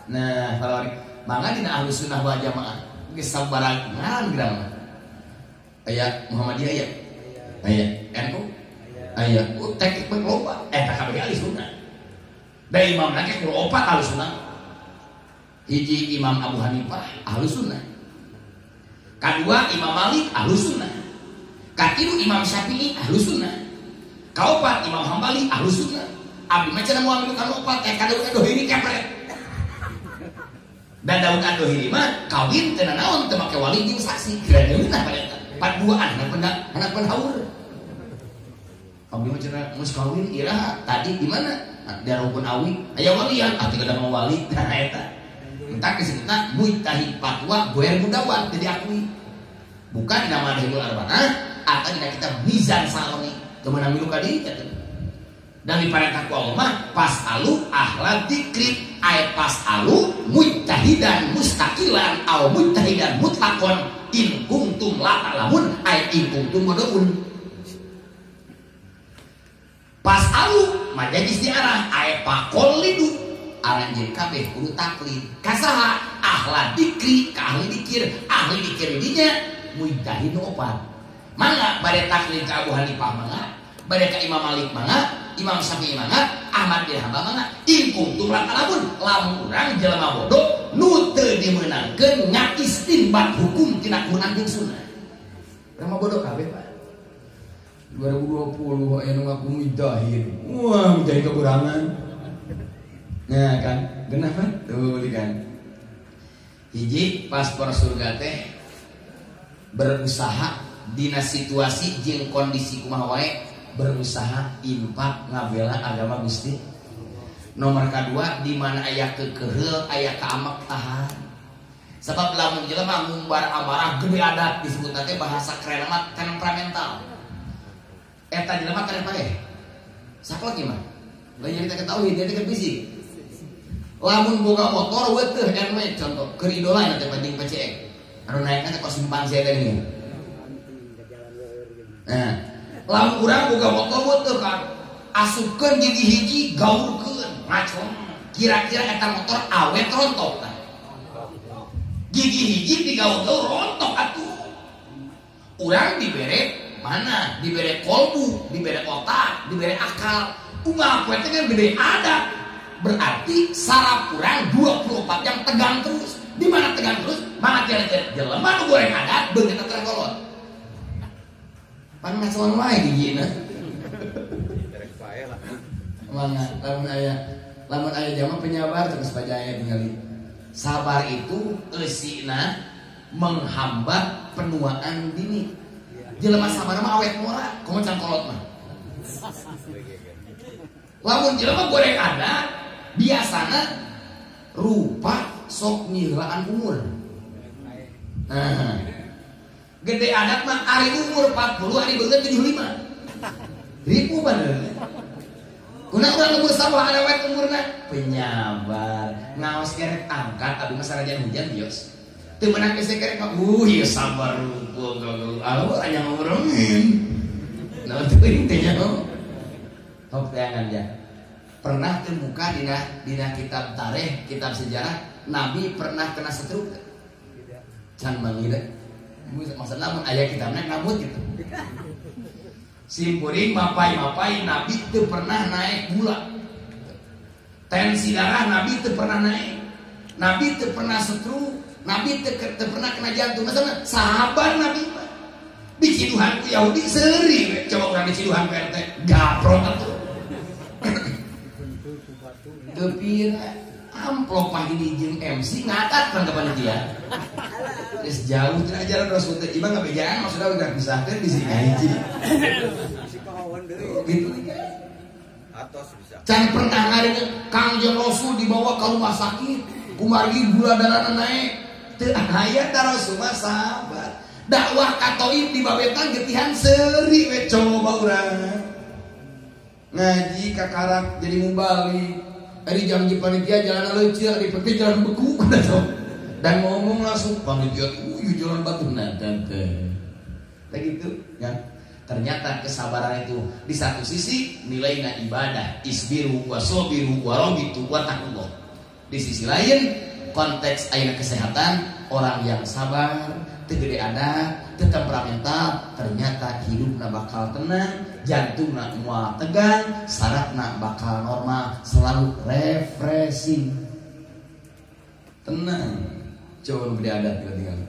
Nah, kalau mangga dina Ahlus Sunnah wal Jamaah geus sabaraha ngaran geura mah. Aya Muhammadiyah aya. Aya NU aya. Tek loba eta kabeh ahli sunnah. Da imam lagi kudu opat ahli sunnah. Hiji Imam Abu Hanifah ahli sunnah. Kadua Imam Malik ahli sunnah. Katilu Imam Syafi'i ahli sunnah. Kaopat Imam Hambali ahli sunnah. Abdi mah cenah moal milu opat teh ka Daud Ad-Dohiri kepret. Dan Daud Ad-Dohiri mah kawin teu nanaon teu make wali jeung saksi. Kira geunah pada eta. Paduaan anak penhaur. Abdi mah cenah geus kawin iraha tadi di mana? Di rukun awi aya walian ah teu ada wali nah eta. Entah disebutna mujtahid fatwa goer mudawan teu diakui. Bukan dina Madhabul Arba'ah atau dina kitab Mizan Saloni. Teu meunang milu ka dieu teh. Dan diperintah ku Allah mah pasalu ahla dzikri ay pasalu mujtahidan mustaqilan aw mujtahidan mutlaqon in kuntum la ta'lamun ay in kuntum bodohun. Pasalu majajis diarah ay paqollidu Aranjeun kabeh kudu taklid. Ka saha? Ahla dikri, ka ahli dikir, ahli dikir dinya mujtahid nu opat. Mangga bade taklid ka Abu Hanifah mangga, bade ka Imam Malik mangga, Imam Syafi'i mangga, Ahmad bin Hanbal mangga. In kuntum la ta'lamun, lamun urang jelema bodoh nu teu dimeunangkeun ngaistinbat hukum tina Quran jeung sunnah. Urang mah bodoh kabeh, Pak. 2020 aya nu ngaku mujtahid. Wah, mujtahid kekurangan. Nah, kan, genah kan? Tuh kan. Hiji paspor surga teh berusaha dina situasi jeung kondisi kumaha wae berusaha infak ngabela agama Gusti. Nomor kadua di mana aya kekeheul aya kaamek tahan. Sebab lamun jelema ngumbar amarah gede adat disebut teh bahasa keren mah temperamental. Eta jelema keren paeh. Saklek ieu mah. Lain jadi teh tauhid jadi teh fisik. Lamun boga motor weutuh NW contoh keur idola teh jeung PCX. Anu naekna teh kos simpanse teh geuning. Nah, lamun urang boga motor weutuh kan asupkeun gigi hiji gaurkeun ngacong. Kira-kira eta motor awet rontok tah. Gigi hiji digaur-gaur rontok atuh. Urang dibere mana? Dibere kolbu, dibere otak, dibere akal. Unggal poe teh kan gede adat. Berarti saraf urang 24 jam tegang terus. Di mana tegang terus? Mana kira-kira jelema nu goreng adat beungeutna teh kolot. Pan ngacoan wae gigina. Mangga lamun aya jama penyabar terus pajaya tingali. Sabar itu eusina menghambat penuaan dini. Jelema sabar mah awet mora, komo can kolot mah. Lamun jelema goreng adat biasana rupa sok nyihlaan umur. Nah, gede adat mah ari umur 40 ari beungeut 75. Ribu bener. Kuna urang umur sawah awet umurna penyabar. Ngaos kerek angkat abdi mah sarajan hujan bios. Teu meunang geus kerek mah ieu sabar rupa gagal. Alur aya ngurungin. Nah teuing teh nya. Hok teangan ya. Pernah terbuka dina kitab tarikh, kitab sejarah, Nabi pernah kena stroke. Can manggil. Maksudna mun aya kitabna ngamut gitu. Simpuring mapai-mapai Nabi teu pernah naik gula. Tensi darah Nabi teu pernah naik. Nabi teu pernah stroke, Nabi teu pernah kena jantung. Maksudna sahabat Nabi mah diciduhan ku Yahudi seuri we. Coba urang diciduhan ku RT, gaprot atuh. Teu pira amplop mah ini jeung MC ngatat kan ke panitia. Geus jauh cenah ajaran Rasul teh imah ngabejaan maksudna udah pisahkeun bisi hiji. Gitu Atos bisa. Can pernah ngareun Kangjeng Rasul dibawa ke rumah sakit, kumargi gula darahna naik. Teu aya da Rasul mah sabar. Dakwah ka Thaif dibabetan getihan seuri we coba urang. Ngaji kakarak jadi mubalik. Ari janji panitia jalan leuceuk, ari peti jalan beku dan ngomong langsung panitia jalan batu nah tante. Kayak gitu ya. Ternyata kesabaran itu di satu sisi nilainya ibadah, isbiru wasobiru warobitu wattaqullah. Di sisi lain konteks ayeuna kesehatan, orang yang sabar, teu gede adat, teu temperamental, ternyata hidupna bakal tenang, jantungna moal tegang, sarafna bakal normal, selalu refreshing. Tenang. Coba nu gede adat kita tinggal.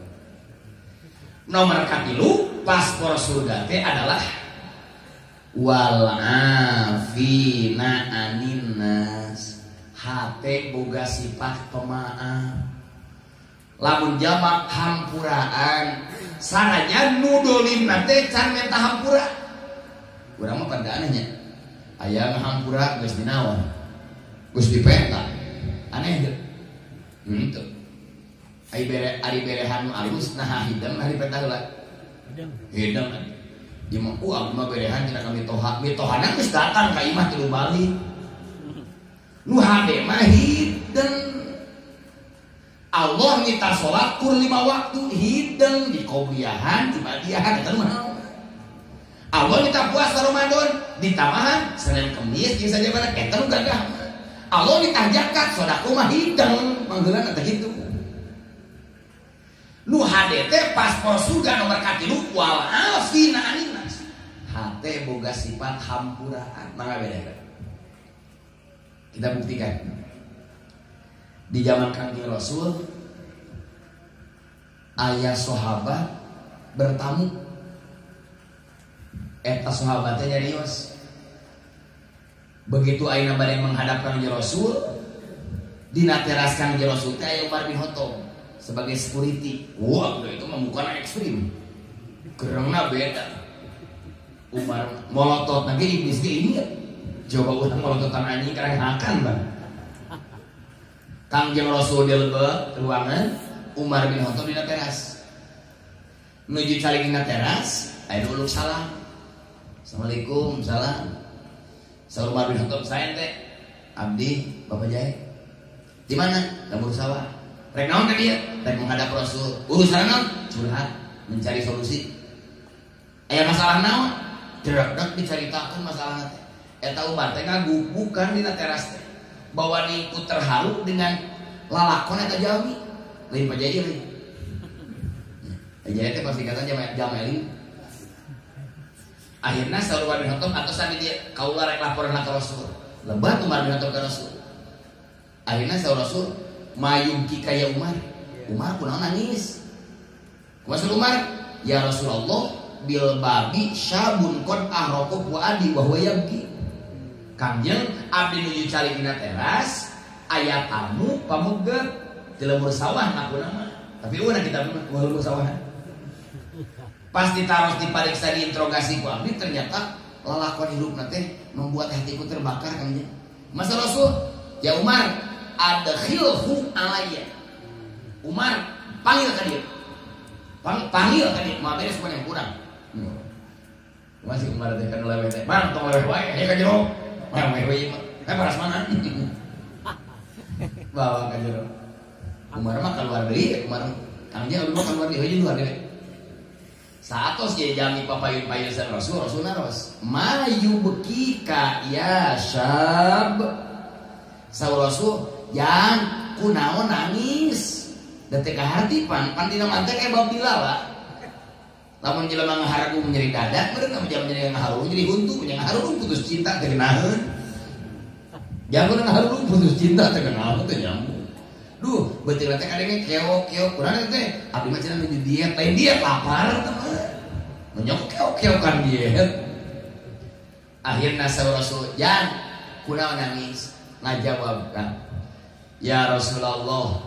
Nomor katilu, paspor surga teh adalah wal afina anin nas. Hate boga sifat pemaaf. Lamun jamak hampuraan, sanajan nu dolim teh can menta hampura. Urang mah pada anehnya. Aya ngahampura geus dinaon. Geus dipenta. Aneh teu? Henteu. Ari bere ari berehan nu alus naha hideng ari penta heula. Hideng. Hideng. Ieu mah abdi mah berehan cenah ka mitoha. Mitohana geus datang ka imah tilu balik. Nu hade mah hideng. Allah minta sholat kur 5 waktu hideng di qobliyahan, di badiahan eta mah. Allah minta puasa Ramadan ditamahan Senin Kemis jeung sajabana eta nu gagah. Allah nitah zakat, sedekah mah hideng, manggeulana teh kitu. Nu hade teh paspor surga nomor katilu wal afina anin nas. Hate boga sifat hampuraan. Mangga beda. Kita buktikan. Di zaman Kangjeng Rasul ayah sahabat bertamu. Eta sahabatnya nyarios. Begitu ayeuna bade menghadap Kangjeng Rasul, dina teras Kangjeng Rasul teh aya Umar bin Khattab sebagai security. Wah, itu mah bukan ekstrim. Gerengna beda. Umar molotot lagi iblis ge inget. Coba urang molototan anjing karang hakan bang. Kangjeng Rasul di lebet ruangan, Umar bin Khattab dina teras. Nuju calik dina teras, aya uluk salam. Assalamualaikum, salam. Saur Umar bin Khattab saya teh abdi Bapak Jahe. Di mana? Lembur sawah. Rek naon ka dieu? Rek menghadap Rasul. Urusan naon? Curhat, mencari solusi. Aya masalah naon? Drek-drek dicaritakeun masalahna teh. Eta Umar teh ngagubukan dina teras teh. Bahwa niku terharu dengan lalakon eta jalmi. Lain Pak Jahe lain. Pak Jahe teh pasti kata jameli. Akhirnya saur Umar bin Khattab atosan di dieu kaula rek laporan ka Rasul. Lebat Umar bin Khattab ka Rasul. Akhirnya saur Rasul mayungki kaya Umar. Umar kunaon nangis. Kumaha Umar? Ya Rasulullah bil babi syabun qad ahraqu wa adi wa huwa yabki. Kangjeng abdi nuju calik dina teras aya tamu pamugeut di lembur sawah ngakuna mah. Tapi eueuh kita mah lembur sawah. Pas ditaros dipariksa diinterogasi ku abdi ternyata lalakon hirup teh membuat hatiku terbakar kangjeng. Masa Rasul, ya Umar adkhilhu alayya. Umar panggil ka dieu. Panggil ka dieu, moal beres yang kurang. Masih Umar teh kan leweh teh. Bang tong leweh wae aya ka jero. Bang leweh ieu mah. Teh paras mana? Bawa ka jero. Umar mah keluar deui, Umar Kangjeng abdi mah keluar deui heuh luar deui. Saatos jadi jami papayun-payun Rasul, Rasul naros. Mayubkika ya syab. Saur Rasul, yang kunaon nangis. Da teh kaharti pan dina mantek aya bab dilala. Lamun jelema ngahargung nyeri dada, meureun lamun jelema nyeri ngaharung nyeri huntu, nya ngaharung putus cinta teh geunaheun. Jangan ngaharung putus cinta teh geunaheun teh nyambung. Duh, beuteung teh kadenge keok-keok kurang teh. Abdi mah cenah nuju diet, lain diet lapar teh mah. Menyok keok-keokan diet. Akhirna saur Rasul, "Jan, kunaon nangis?" Ngajawab kan. Ya Rasulullah,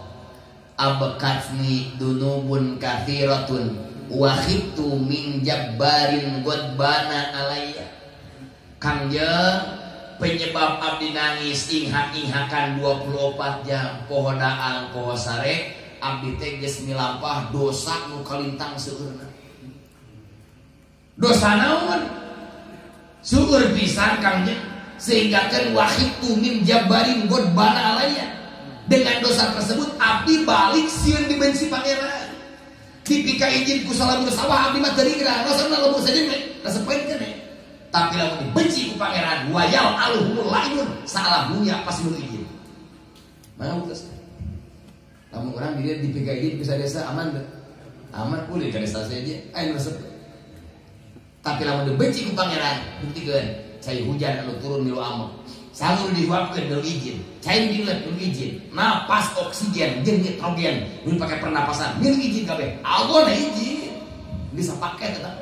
abkatni dunubun kathiratun wa khiftu min jabbarin godbana alayya. Kangjeng, penyebab abdi nangis inghak-inghakan 24 jam poho daang poho sare abdi teh geus milampah dosa nu kalintang seueurna. Dosa naon? Seueur pisan Kangjeng sehingga kan wahidtu min jabbarin godbana alayya. Dengan dosa tersebut abdi balik sieun dibenci pangeran. Dipika izin ku salabur sawah abdi mah teu ringrang, rasana lembur saja resepeun keneh. Tapi lamun dibenci ku pangeran wayal aluhumul lainun salah dunia pas nu izin. Mana buktos? Lamun urang di dieu dipika izin bisa desa aman teu? Aman ulin ka desa saja aya nu resep. Tapi lamun dibenci ku pangeran buktikeun cai hujan anu turun milu amuk. Sangur dihuapkeun milu izin, cai dileut milu izin, napas oksigen jeung nitrogen nu dipake pernapasan milu izin kabeh. Allah na izin. Bisa pake tetap.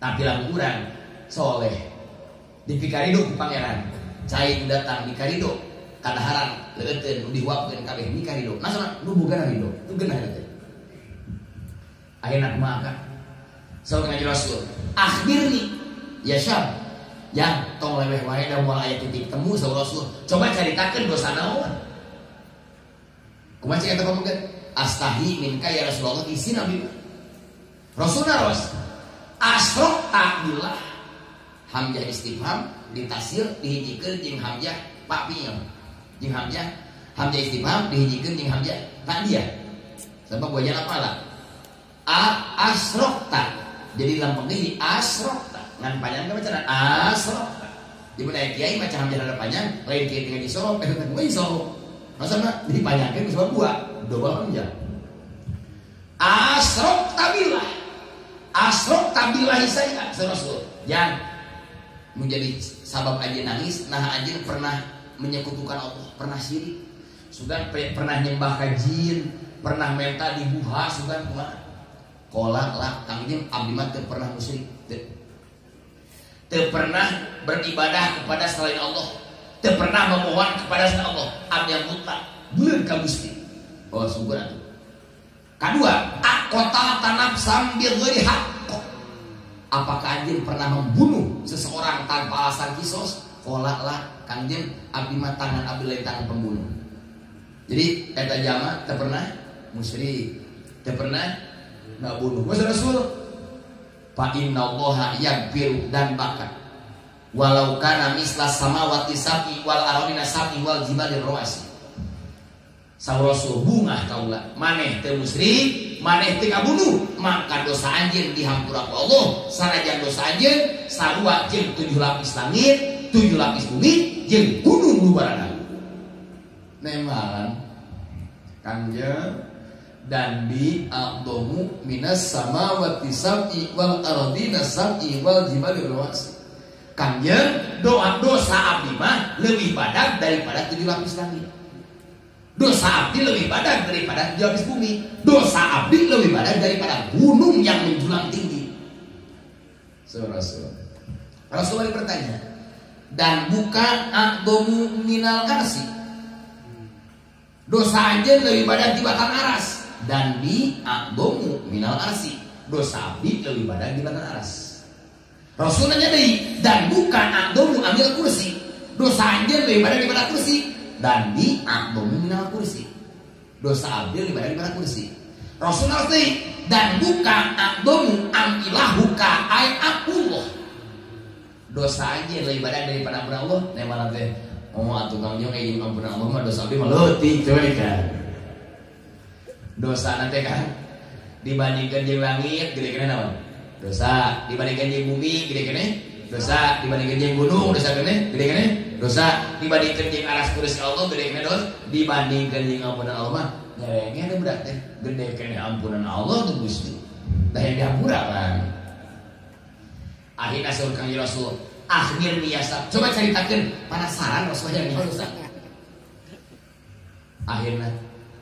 Tapi lamun urang soleh dipikarido ku pangeran, cai datang dikarido, kadaharan leuteun nu dihuapkeun kabeh mikarido. Nasana nu boga rido, tu geunah teh. Akhirna kumaha ka? Saur kanjeng Rasul, akhbirni ya syab. Yang tong leweh wae da moal aya titik temu saur Rasul. Coba caritakeun dosa naon? Kumaha cek eta pameget? Astahi minka ya Rasulullah isin abdi. Rasul naros. Asrok billah. Hamzah istifham ditasir dihijikeun jeung hamzah pak pieu. Jeung hamzah hamzah istifham dihijikeun jeung hamzah ta'diyah. Sebab wajana pala. A asrokta. Jadi lempeng deui asrokta. Ngan panjang ka bacana asrokta. Di mana kiai maca hamzah rada panjang, lain kiai dengan disorot, teh disorot. Masa mah dipanjangkeun ku sebab dua, double hamzah. Asrok tabillah. Asrok tabillah saya Rasul. Yang menjadi sabab anjeun nangis, nah anjeun pernah menyekutukan Allah, pernah syirik. Sugan pernah nyembah ka jin, pernah menta di buha sugan kumaha. Qala lah kangjeng abdi mah teu pernah musyrik. Teu pernah beribadah kepada selain Allah. Teu pernah memohon kepada selain Allah. Abdi mutlak beuleuh ka Gusti. Oh syukur atuh. Kedua, aqata tanafsam bi ghairi haqq. Apakah anjeun pernah membunuh seseorang tanpa alasan kisos? Qala lah kangjeng abdi mah tangan abdi lain tangan pembunuh. Jadi eta jama teu pernah musyrik, teu pernah ngabunuh. Masa Rasul fa innallaha yaghfiru dan bakat walau kana misla samawati sab'i wal ardina sab'i wal jibali rawasi. Saur Rasul bungah kaula maneh teu musyrik, maneh teu ngabunuh, maka dosa anjeun dihampura ku Allah. Sanajan dosa anjeun sarua jeung 7 lapis langit, 7 lapis bumi jeung gunung nu baradang. Nemalan kangjeng dan bi aqdamu minas samawati sab'i wal ardina sab'i wal jibali rawasi. Kangjeng doa dosa abdi mah lebih badag daripada 7 lapis langit. Dosa abdi lebih badag daripada 7 lapis bumi. Dosa abdi lebih badag daripada gunung yang menjulang tinggi. So, Rasul. Rasul bertanya, dan bukan aqdamu minal arsi. Dosa anjeun lebih badag tibatan aras. Dan bi aqdamu minal arsi. Dosa abdi lebih badag tibatan aras. Rasul nanya deui, dan bukan aqdamu ambil kursi. Dosa anjeun lebih badag daripada kursi. Dan bi aqdamu minal kursi. Dosa abdi lebih badag daripada kursi. Rasul nanya, dan bukan aqdamu am ilahuka ay aqullah. Dosa anjeun lebih badag daripada ampunan Allah. Nemalan teh, oh atuh kangjeng euy ampunan Allah mah dosa abdi mah leutik teu kan. Dosa nanti kan dibandingkan jeung langit gede keneh naon? Dosa. Dibandingkan jeung bumi gede keneh dosa. Dibandingkan jeung gunung dosa keneh gede keneh dosa. Dibandingkan jeung aras kursi Allah gede keneh dosa. Dibandingkan jeung ampunan Allah mah nyerengeh teh budak teh gede keneh ampunan Allah tuh Gusti. Dah yang dihampura kan. Akhirna saur Kangjeng Rasul, akhir biasa. Coba ceritakeun penasaran Rasul yang dosa. Akhirna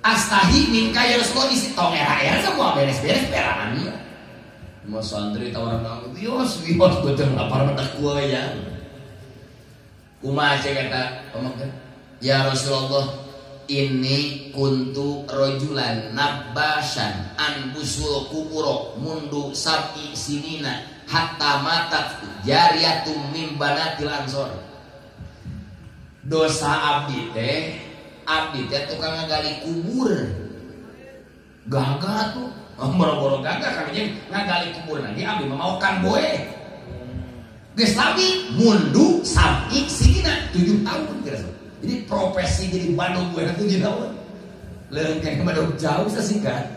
astahi minka ya Rasulullah isi tong era-era semua beres-beres peraan. Mau santri tawaran kamu, bios bios betul lapar mentak gua ya. Kumaha cek kata pamengkeun? Ya Rasulullah, ini kuntu rojulan nabbasan an busul kuburo mundu sab'i sinina hatta matat jariyatum mim banatil ansor. Dosa abdi teh tukang ngagali kubur. Gagah tuh, boro-boro gagah kami ngagali kubur nanti abdi mamaokan boe. Geus lami mundu sab'i sinina 7 tahun kira. Jadi profesi jadi bandung boe 7 tahun. Leung keneh bandung jauh sasingkat.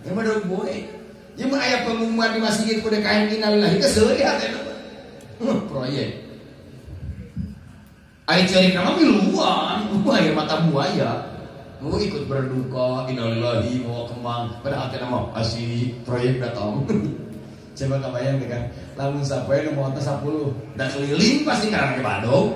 Yang bandung boe. Ieu mah aya pengumuman di masjid ku DKM innalillahi teh seuri hatena. Proyek. Ari ceurik nama miluan, air mata buaya. Mau ikut berduka, innalillahi mau kembang, padahal hatena mah asih proyek datang. Coba kabayang deh kan, lamun sapoe nu maotna 10, da keliling pasti karena ke Badung.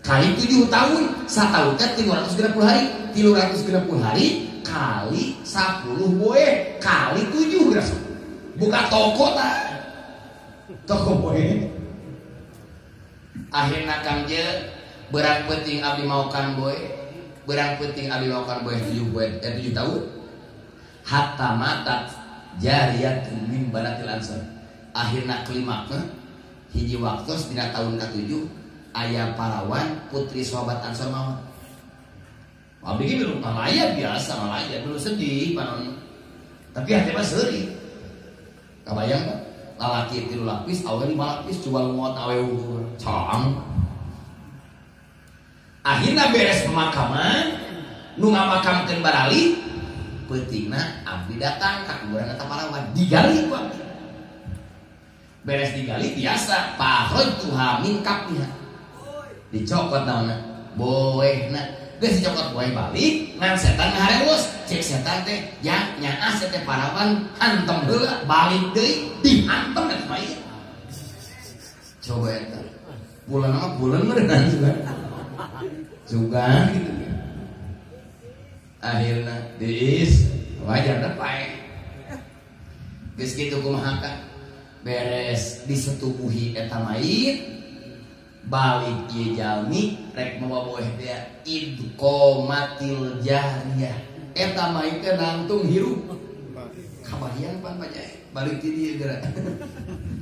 Kali 7 tahun, satahun teh 360 hari, 360 hari kali 10 boe kali 7 geus. Buka toko tah. Toko boe. Akhirna Kangjeng berang penting abdi maokan boe, berang penting abdi maokan boe 7 boe 7 tahun. Hatta matat jariyatun min banatil ansor. Akhirna klimakna hiji waktos dina tahun ka-7 aya parawan putri sahabat Ansor maot. Abdi ge belum malaya biasa malaya dulu sedih panon. Tapi hati mah seuri. Kabayang teh lalaki 3 lapis, awe 5 lapis coba maot awe ukur. Cang. Akhirna beres pemakaman, nu ngamakamkeun barali, peutingna abdi datang ka kuburan eta parawan, digali ku abdi. Beres digali biasa pahrojtuha min kapniha. Dicokot naonna? Boehna. Geus dicokot boeh balik ngan setan ngaharewos. Cek setan teh ya nyaah teh parawan hantem heula balik deui dihantem eta mayit. Coba eta. Bulan mah bulan meureun juga. Juga gitu. Akhirna diis wajar da pae. Geus kitu kumaha ka? Beres disetubuhi eta mayit balik ieu jalmi rek mawa boeh teh idqomatil jariyah. Eta mayit teh nangtung hirup. Kabayang pan pajae balik ti dieu geura.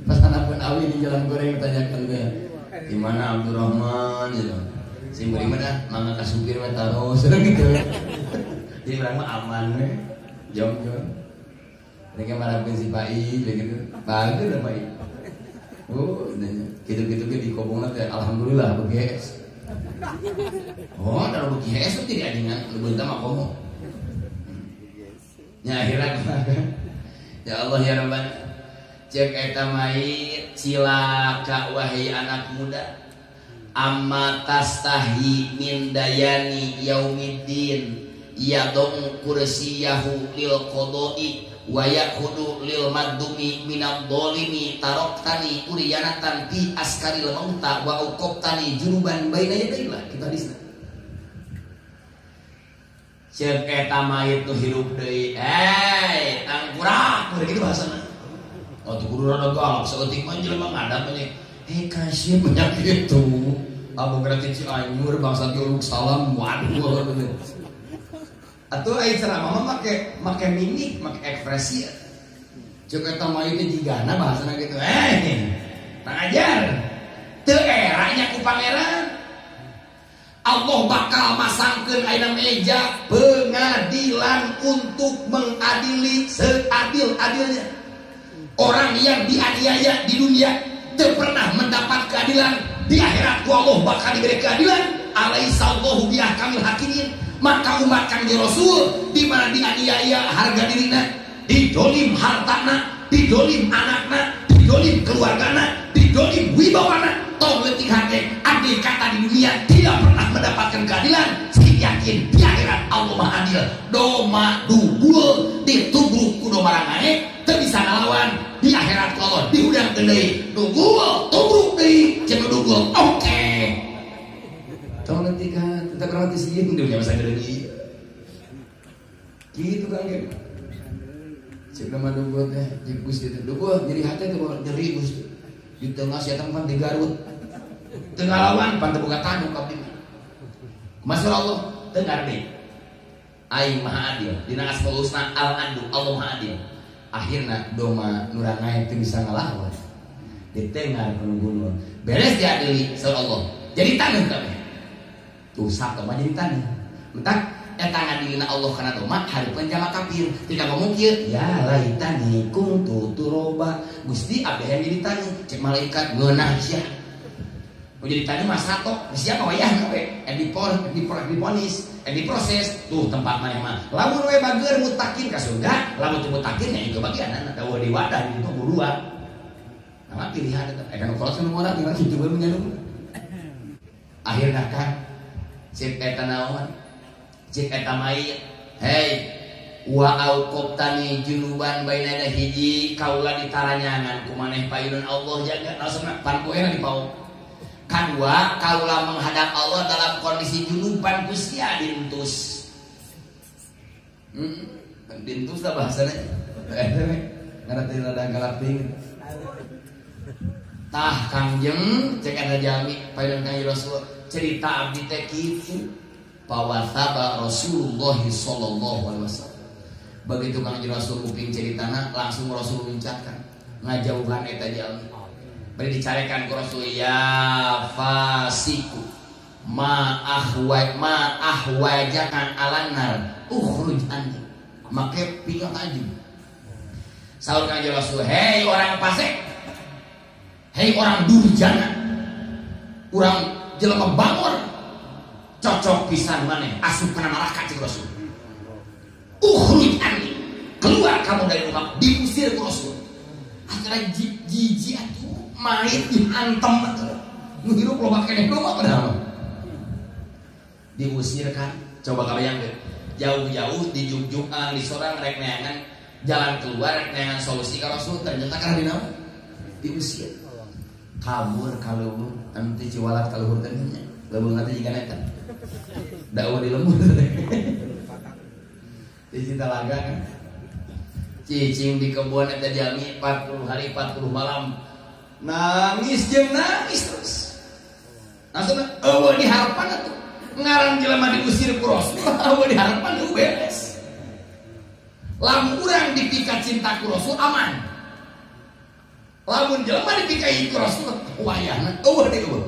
Pas anapun awi di jalan goreng tanyakeun teh. Di mana Abdurrahman gitu. Sing beuring mah dah mangga ka supir mah taros gitu. Jadi urang mah aman we. Jom-jom. Mereka marahkeun si Pai gitu. Bagus lah Pai. Oh, gitu-gitu ge di kobongna teh alhamdulillah beuki. Oh, da beuki hees teh diajengan leubeung mah komo. Nya akhirna ya Allah ya Rabbana. Cek eta mayit cilaka wahai anak muda. Amma tastahi min dayani yaumiddin yadum kursiyahu lil qada'i wa yaqudu lil madumi minad dolimi taroktani uriyanatan fi askaril mauta wa uqabtani junuban baina yadayla. Kita hadisna. Cek eta mayit nu hirup deui, tangkurak kitu bahasana. Oh, tuh kudu rada galak saeutik mah jelema ngadap nya. Kasih banyak gitu. Abang berarti Cianjur bangsa diuluk salam waduh gitu. Atuh ai ceramah mah make mimik, make ekspresi. Cek eta mayit teh jigana bahasana gitu. Tang ajar. Teu era nya ku pangeran. Allah bakal masangkeun ayeuna meja pengadilan untuk mengadili seadil-adilnya. Orang yang dianiaya di dunia tidak pernah mendapat keadilan, di akhirat Allah bakal diberi keadilan. Alaisallahu biahkamil hakimin. Maka umat Kangjeng Rasul di mana dianiaya harga dirina, didolim hartana, didolim anakna, didolim keluargana, didolim wibawana, tong leutik hate andai kata di dunia tidak pernah mendapatkan keadilan, sing yakin di akhirat Allah Maha Adil. Doma dugul ditubruk ku doma rangae teu bisa ngalawan di akhirat Allah diundangkeun deui dugul tubruk deui cenah dugul oke. Tong leutik hate tetep rawat sieun dunya masa deui kitu Kang Gem. Cek mah dugul teh jeung Gusti teh dugul nyeri hate teh nyeri Gusti di tengah sia pan di Garut teu ngalawan pan teu boga tanduk abdi mah. Masyaallah Allah dengar deui aing Maha Adil dina Asmaul Husna Al Adlu Allah Maha Adil. Akhirna doma nu rangae teu bisa ngalawan ditengar ku gunung beres diadili saur Allah jadi taneuh kabeh tuh sato mah jadi taneuh mentak eta ngadilina Allah kana doma hareupeun jalma kafir tidak ngomong kieu ya laitani kuntu turoba Gusti abdi hayang jadi taneuh cek malaikat ngeunah sia mau jadi taneuh mah sato siapa wayahna we diponis diproses tuh tempat maneh mah lamun we bager mutakin ka surga lamun teu mutakin nya itu bagianana da di wadah di ditu dua nah pilihan eta kan kolot nu ngora tinggal kitu bae menyalung akhirna kan cek eta naon cek eta mayit hei wa auqabtani junuban bainana hiji kaula ditaranyangan ku maneh payunun Allah jaga langsungna pan poena dipaok. Kedua, kaulah menghadap Allah dalam kondisi junuban kusia dintus. Dintus lah bahasanya. Ngerti rada galak teuing. Tah Kangjeng cek eta jalmi payun Kangjeng Rasul cerita abdi teh kitu. Pawasaba Rasulullah sallallahu alaihi wasallam. Begitu Kangjeng Rasul kuping ceritana langsung Rasul uncatkan ngajauhan eta jalmi. Beri dicarekan ku Rasul ya fasiku ma ahwajakan alanar ukhruj anni make pinggah tajum. Saur Kangjeng Rasul, hei orang fasik, hei orang durjana, orang jelema bangor, cocok pisan maneh asup kana neraka cek Rasul. Ukhruj anni, keluar kamu dari rumah, diusir ku Rasul. Akhirnya Jijik atuh mait dihantem atuh. Nu hirup loba keneh mah padahal. Diusir kan, coba kabayangkeun. Jauh-jauh di jugjugan di sorang rek neangan jalan keluar rek neangan solusi ka Rasul ternyata kana dinaon? Diusir. Kabur ka leuweung anu teh ciwalat ka luhur teh nya. Leuweung teh jiga eta. Dakwah di lembur. Di Citalaga kan. Cicing di kebun eta jalmi 40 hari 40 malam. Nangis jeung nangis terus. Langsung eueuh diharepan atuh. Ngaran jelema diusir ku Rasul, eueuh diharepan eueuh beres. Lamun urang dipika cinta ku Rasul aman. Lamun jelema dipikai ku Rasul wayahna eueuh deui eueuh.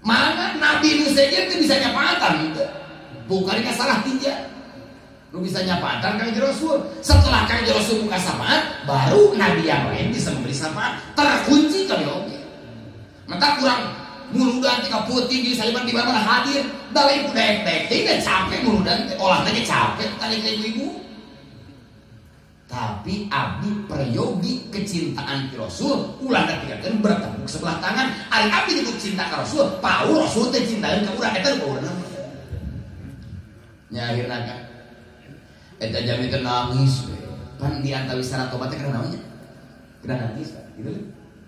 Mana nabi nu sejen teu bisa nyapaatan teu. Bukan salah tinja. Lu bisa nyapaatan Kangjeng Rasul. Setelah Kangjeng Rasul buka syafaat, baru nabi yang lain bisa memberi syafaat. Terkunci kali oge. Maka kurang muludan tika putih di saliman di mana hadir, da lain ku daek-daek teh da capek muludan teh olahna ge capek tadi ka ibu-ibu. Tapi abdi peryogi kecintaan ki Rasul ulah dapikeun bertepuk sebelah tangan. Ari abdi nyebut cinta ka Rasul, pau Rasul teh cintaeun ka urang eta nu paurna. Nya akhirna kan eta jami teh nangis we. Pan di antawis syarat tobat teh kana naon nya? Kana nangis Pak, gitu lho.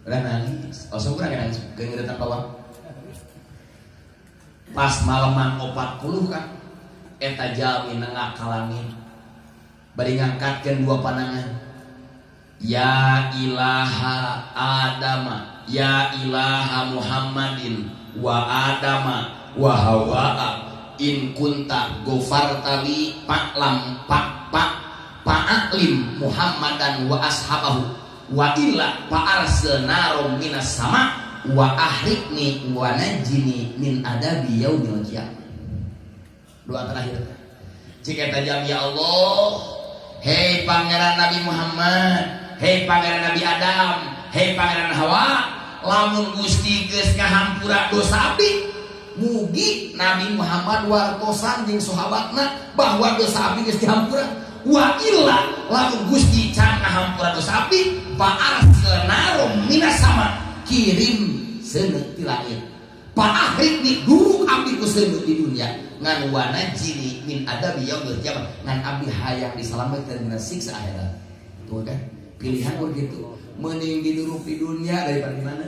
Kana nangis. Osok urang nangis geus ngeuretan bawang. Pas malaman 40 kan eta jalmi nengak kalamin. Bari ngangkatkeun dua pandangan. Ya ilaha Adama, ya ilaha Muhammadin wa Adama wa Hawa in kunta ghafartali fa'lam pak pak fa'alim Muhammadan wa ashabahu wa illa fa'arsil narum minas sama wa ahrikni wa najini min adabi yaumil qiyamah. Doa terakhir. Jika tajam ya Allah, hei pangeran Nabi Muhammad, hei pangeran Nabi Adam, hei pangeran Hawa, lamun Gusti geus ngahampura dosa abdi, mugi Nabi Muhammad wartosan jeung sahabatna bahwa dosa abdi geus dihampura. Wa illa lamun Gusti can ngahampura dosa abdi, fa arsil narum minas sama, kirim seuneu ti langit. Fa ahrikni duruk abdi ku seuneu di dunia ngan wana jini min adabi yaumil qiyamah, ngan abdi hayang diselametkeun dina siksa akhirat. Tuh kan pilihan begitu, mending diduruk di dunia daripada di mana.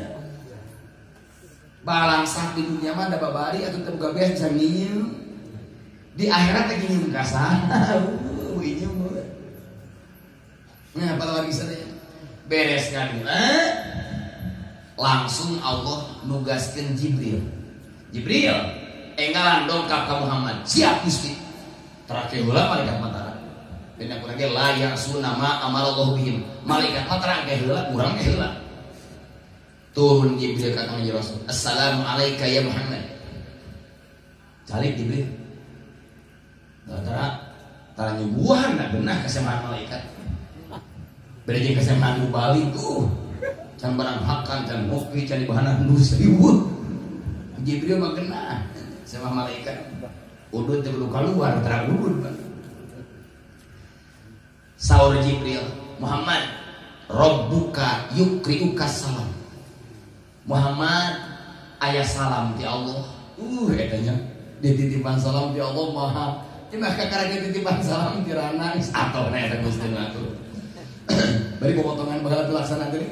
Balangsah di dunia mah da babari atuh teu boga beas bisa nginyeum. Di akhirat teh nginyeum ka saha? Nginyeum. Nah, para wargi sadaya. Beres ngadua, langsung Allah nugaskeun Jibril. Jibril, enggalan dongkap ka Muhammad. Siap Gusti. Terakhir heula malaikat matara. Dan aku lagi la ya'suna ma amarallahu bihim. Malaikat mah terang ke heula, urang ke heula. Turun Jibril ka Kangjeng Rasul. Assalamu alayka ya Muhammad. Calik Jibril. Tara tara nyuguhan da geunah kasemaan malaikat. Beda jeung kasemaan nu balik tuh. Can barang hakan, can ngopi, can dibahanan nu seriweuh. Jibril mah geunah sama malaikat. Udud teh kudu kaluar, tara udud. Saur Jibril, Muhammad, Rabbuka yukriuka salam. Muhammad, aya salam ti Allah. Eta nya dititipan salam ti Allah maha. Cuma kakara dititipan salam ti rana geus atoh na eta Gusti nu atuh. Bari potongan bakal dilaksanakeun deui.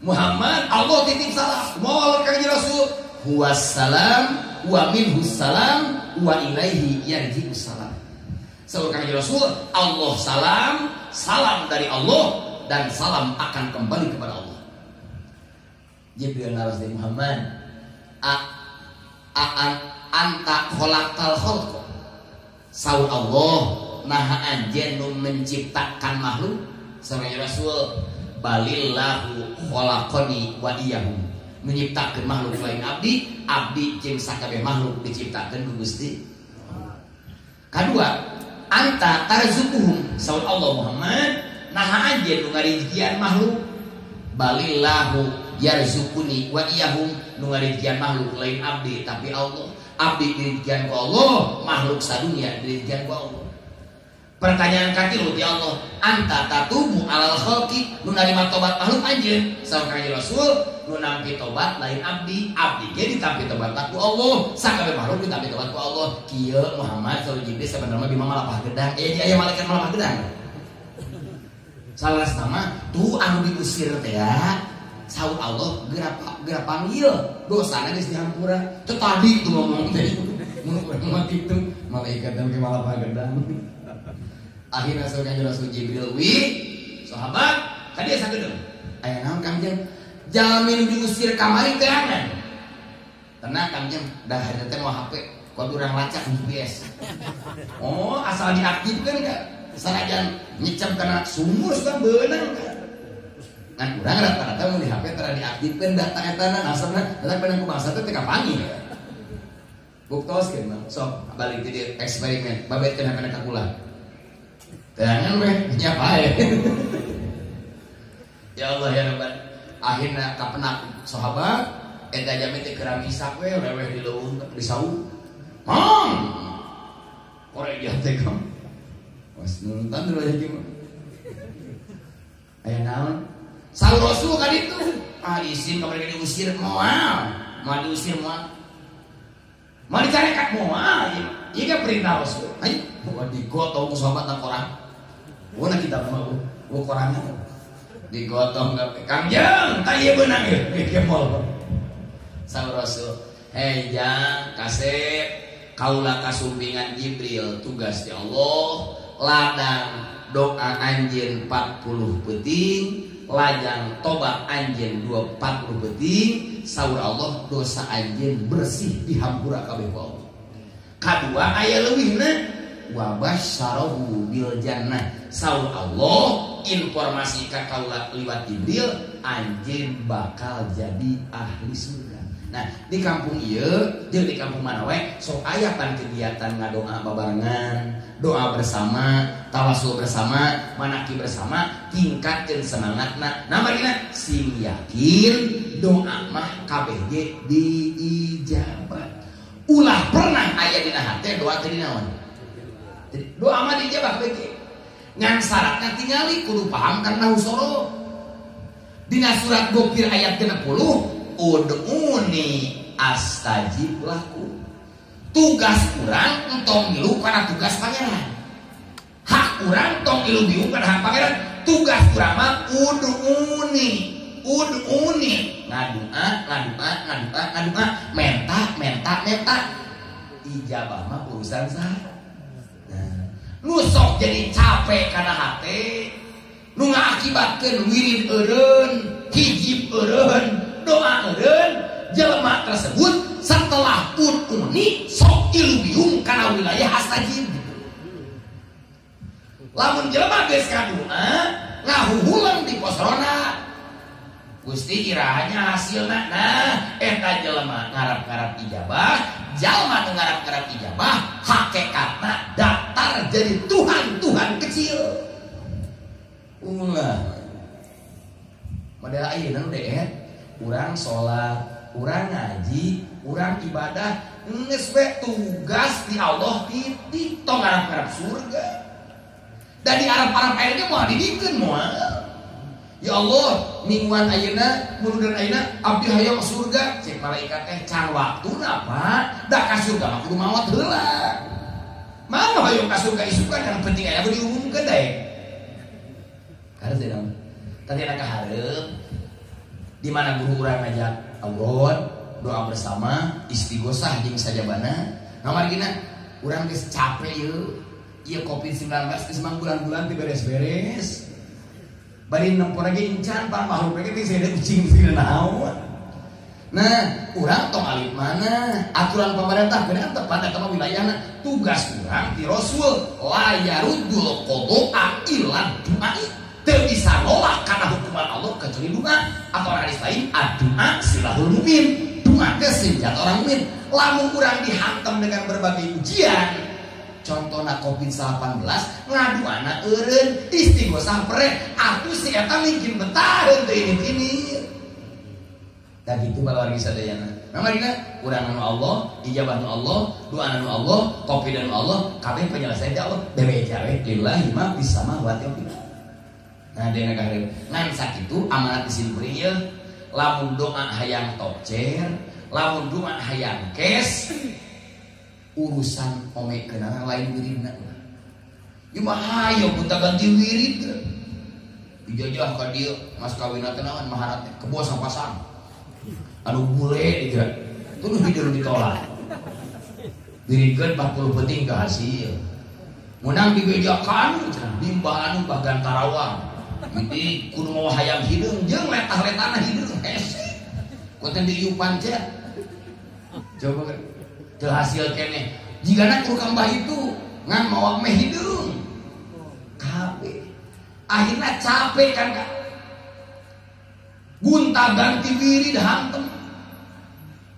Muhammad, Allah titip salam. Moal ka Kangjeng Rasul, huwas salam wa minhus salam wa ilaihi yarji'us salam. Saur Kangjeng Rasul, Allah salam, salam dari Allah dan salam akan kembali kepada Allah. Jibril naros deui Muhammad, a anta khalaqtal khalq. Saur Allah, naha anjeun nu menciptakan makhluk. Saur Kangjeng Rasul, balillahu khalaqani wa iyyahum. Menyiptakeun makhluk lain abdi, abdi jeung sakabeh makhluk diciptakeun ku Gusti. Kadua, anta tarzuquhum. Saur Allah Muhammad, naha anjeun nu ngarizkian makhluk. Balillahu yarzuquni wa iyyahum. Nu ngarizkian makhluk lain abdi tapi Allah. Abdi dirizkian ku Allah, makhluk sadunia dirizkian ku Allah. Pertanyaan katilu ti Allah, anta tatubu alal khalqi, nu narima tobat makhluk anjeun. Saur Kanjeng Rasul, nu nampi tobat lain abdi, abdi ge ditampi tobat ku Allah, sakabeh makhluk ditampi tobat ku Allah. Kieu Muhammad saur Jibril sabenerna bima malapah gedang. Aya aya malaikat malapah gedang. Salah sama tuh anu diusir teh ya. Saur Allah geura panggil, dosana geus dihampura. Teu tadi tuh ngomong teh. Mun urang mah kitu, malaikat teh malapah gedang. Akhirnya saur Kanjeng Rasul Jibril wi sahabat tadi asa gedeng. Aya naon Kangjeng? Jalmi nu diusir kamari teangan. Tenang Kangjeng, dah hari teh mau HP, kudu urang lacak GPS. Oh, asal diaktifkeun ka. Sanajan nyecep kana sumur suka beunang ka. Ngan urang rata-rata mun di HP tara diaktifkeun data etana asana data beunang ku bangsa teh teu kapanggih. Buktoskeun mah. Sok balik di dieu eksperimen, babetkeun HP-na ka kula. Jangan weh, nyapae. Ya Allah ya Rabbal. Akhirna kapenak sahabat eta jami teh keur misak we leweh di leuweung di saung. Mang. Koreja teh kam. Was nuntan dulu aja gimana. Aya naon? Saur Rasul ka ditu. Ah isin ka mereka diusir moal. Moal diusir moal. Moal dicarekat moal. Ieu ge perintah Rasul. Ayo, digotong ku sahabat nang korang. Wah kita mau, wah korangnya digotong kabeh. Kangjeng, tah ieu beunang ieu, dikemol. Saur Rasul, hei jang kasep, kaula kasumpingan Jibril tugas ti Allah, ladang doa anjeun 40 peuting, lajang tobat anjeun 40 peuting, saur Allah dosa anjeun bersih dihampura kabeh ku Allah. Kadua aya leuwihna wa basyarahu bil jannah. Saur Allah informasi ka kaula liwat Jibril anjeun bakal jadi ahli surga. Nah, di kampung ieu jeung di kampung mana we sok aya pan kegiatan ngadoa babarengan, doa bersama, tawasul bersama, manaki bersama, tingkatkeun semangatna. Nah, margina sing yakin doa mah kabeh ge diijabat. Ulah pernah aya dina hate doa teu dinaon. Jadi doa mah diijabah kabeh. Ngan syaratna tingali kudu paham karena husoro. Dina surat Ghafir ayat 60, ud'uni astajib lakum. Tugas urang entong ngilu kana tugas pangeran. Hak urang tong ngilu biung kana hak pangeran. Tugas urang mah ud'uni, ud'uni. Ngadua, ngadua, ngadua, ngadua, menta, menta, menta. Ijabah mah urusan saha. Nah, nu sok jadi capek kana hate, nu ngaakibatkeun wirid eureun, hijib eureun, doa eureun, jelema tersebut setelah ud'uni sok ilubiung kana wilayah astajib gitu. Lamun jelema geus kadua ngahuhulang di pos ronda. Gusti irahanya hasilna. Nah, eta jelema ngarap-ngarap ijabah, jalma nu ngarap-ngarap ijabah hakikatna daftar jadi Tuhan-Tuhan kecil. Ulah. Model ayeuna nu deet, urang salat, urang ngaji, urang ibadah, geus we tugas di Allah titik tong ngarap-ngarap surga. Da di Arab-Arab ayeuna moal didikeun moal. Ya Allah, mingguan ayeuna, munduran ayeuna abdi hayang surga. Cek malaikat teh can waktuna Pak, da ka surga mah kudu maot heula. Mana hayang ka surga isukan yang penting aya diumumkeun daek. Harus teh naon? Tadi anak kahareup di mana guru urang ngajak aurot, doa bersama, istighosah jeung sajabana. Ngamargina urang geus capek ieu. Ieu Covid-19 geus mangbulan-bulan teu beres-beres. Bari nempo lagi incan pan makhluk ge teh saya kucing sih naon. Nah, urang tong alit mana? Aturan pemerintah bener tepat eta mah wilayahna. Tugas urang ti Rasul la yaruddul qada'a illa du'a. Teu bisa nolak karena hukuman Allah kecuali doa. Atau hadis lain, ad-du'a silahul mukmin. Doa teh senjata orang mukmin. Lamun urang dihantam dengan berbagai ujian, contohna Covid-19 ngaduana eureun istighosah pre atuh si eta mungkin betaheun teu ini. Da kitu balawargi sadayana. Namarina urang anu Allah, ijabah nu Allah, doa nu Allah, kopi nu Allah, kabeh penyelesaian ti Allah. Bebeja we lillahi ma fis samawati wal ardh. Nah dena kahareup. Ngan sakitu amanat di simkuring ieu, lamun doa hayang tokcer, lamun doa hayang kes, urusan omekeunana lain wiridna. Ieu mah hayo gonta ganti wirid. Dijajah ka dieu mas kawinna teh naon maharat teh kebo sapasang. Anu bule digerak. Tuduh hideung ditolak. Wiridkeun 40 penting ke hasil. Menang dibejakan cenah limbah anu bah Gantarawang. Jadi kudu mawa hayang hideung jeung letah-letana hideung hese. Konten diiupan teh. Coba teu hasil keneh. Jigana kudu ka mbah itu ngan mawa meh hideung. Kabeh. Akhirnya capek kan Kak. Gonta ganti wirid hantem.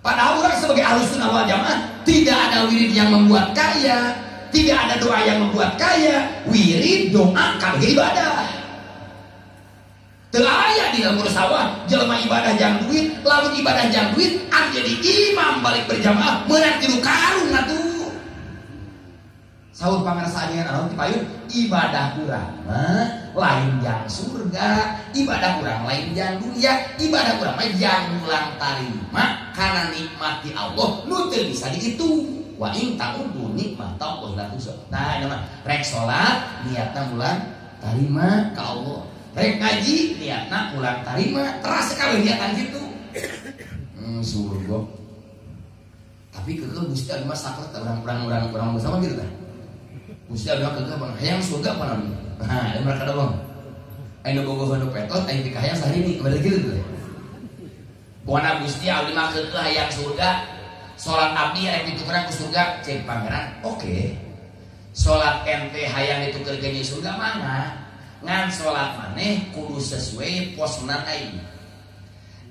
Padahal orang sebagai Ahlus Sunnah wal Jamaah tidak ada wirid yang membuat kaya, tidak ada doa yang membuat kaya. Wirid doa kabeh ibadah. Teu aya di lembur sawah jelema ibadah jang duit, lamun ibadah jang duit anu jadi imam balik berjamaah meunang 3 karung atuh. Saur pangarsa anu ti payun ibadah urang mah lain jang surga, ibadah urang lain jang dunia, ibadah urang mah jang mulang tarima kana nikmat di Allah nu teu bisa dihitung. Wa in ta'uddu nikmatallahi la tuhsuha. Nah, eta mah rek salat niatna mulang tarima ka Allah. Rek ngaji niatna mulang tarima, teras sekali niatan kitu. Surga. Tapi keukeuh Gusti abdi mah saklek urang-urang bersama gitu tah. Gusti abdi mah keukeuh bang hayang surga apa naon? Nah, ada mereka doang. Ayo bogoh nu petot, ayo dikahayang sahrini, bener gitu tuh. Pokona Gusti abdi mah keukeuh hayang surga. Salat abdi rek ditukeran ku surga, cek pangeran. Oke. Salat ente hayang ditukerkeun jeung surga mangga. Ngan salat maneh kudu sesuai posenan aing.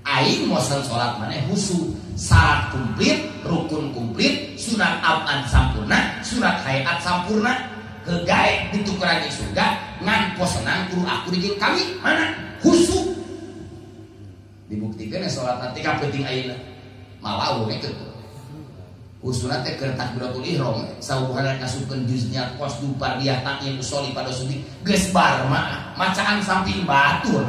Aing mosen salat maneh khusyuk, syarat komplit, rukun komplit, sunat aman sampurna, sunat hayat sampurna. Kegae ditukeran jeung surga ngan posenan kudu aku jeung kami mana khusyuk. Dibuktikan ya salat nanti ka penting ayeuna. Malah we kitu. Khusyukna teh keur takbiratul ihram, saubuhana ngasupkeun juznya qasdu fardiyah ta'yin usolli pada subi geus bar mah macaan samping batur.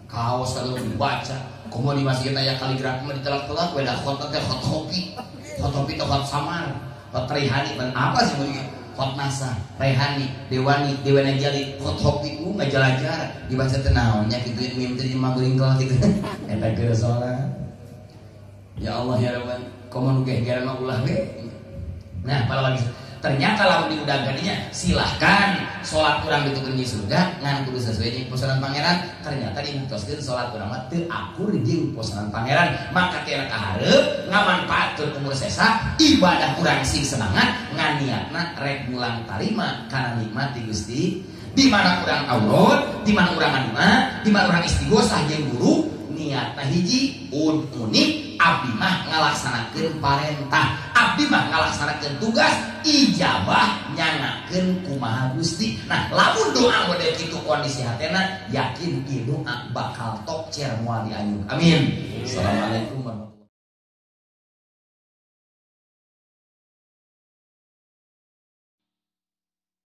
Kaos kalau dibaca, komo di masjid aya kaligrafi mah ditelak-telak we da khot teh khot kopi. Khot kopi teh khot samar, khot rehani ban apa sih mun khot nasah, rehani, dewani, dewana jali, khot kopi ku ngajalajar dibaca teh naonnya kitu mim teh maguringkel kitu. Eta keur salat. Ya Allah ya Rabban, komo nu geger mah ulah we. Nah, para lagi ternyata lamun diudaganinya silahkan salat urang ditukeun jeung surga ngan kudu sesuai jeung posanan pangeran. Ternyata dibuktoskeun salat urang mah teu akur jeung posanan pangeran, maka teu kahareup ngamanfaatkeun umur sesa ibadah urang sing semangat ngan niatna rek mulang tarima kana nikmat ti Gusti. Di mana urang aurat, di mana urang ngadua, di mana urang istighosah jeung guru, niatna hiji unik abdi mah ngalaksanakeun parentah, abdi mah ngalaksanakeun tugas, ijabah nyanakeun kumaha Gusti. Nah, lamun doa model kitu kondisi hatena, yakin ieu doa bakal tokcer moal dianyuk. Amin. Assalamualaikum warahmatullahi wabarakatuh.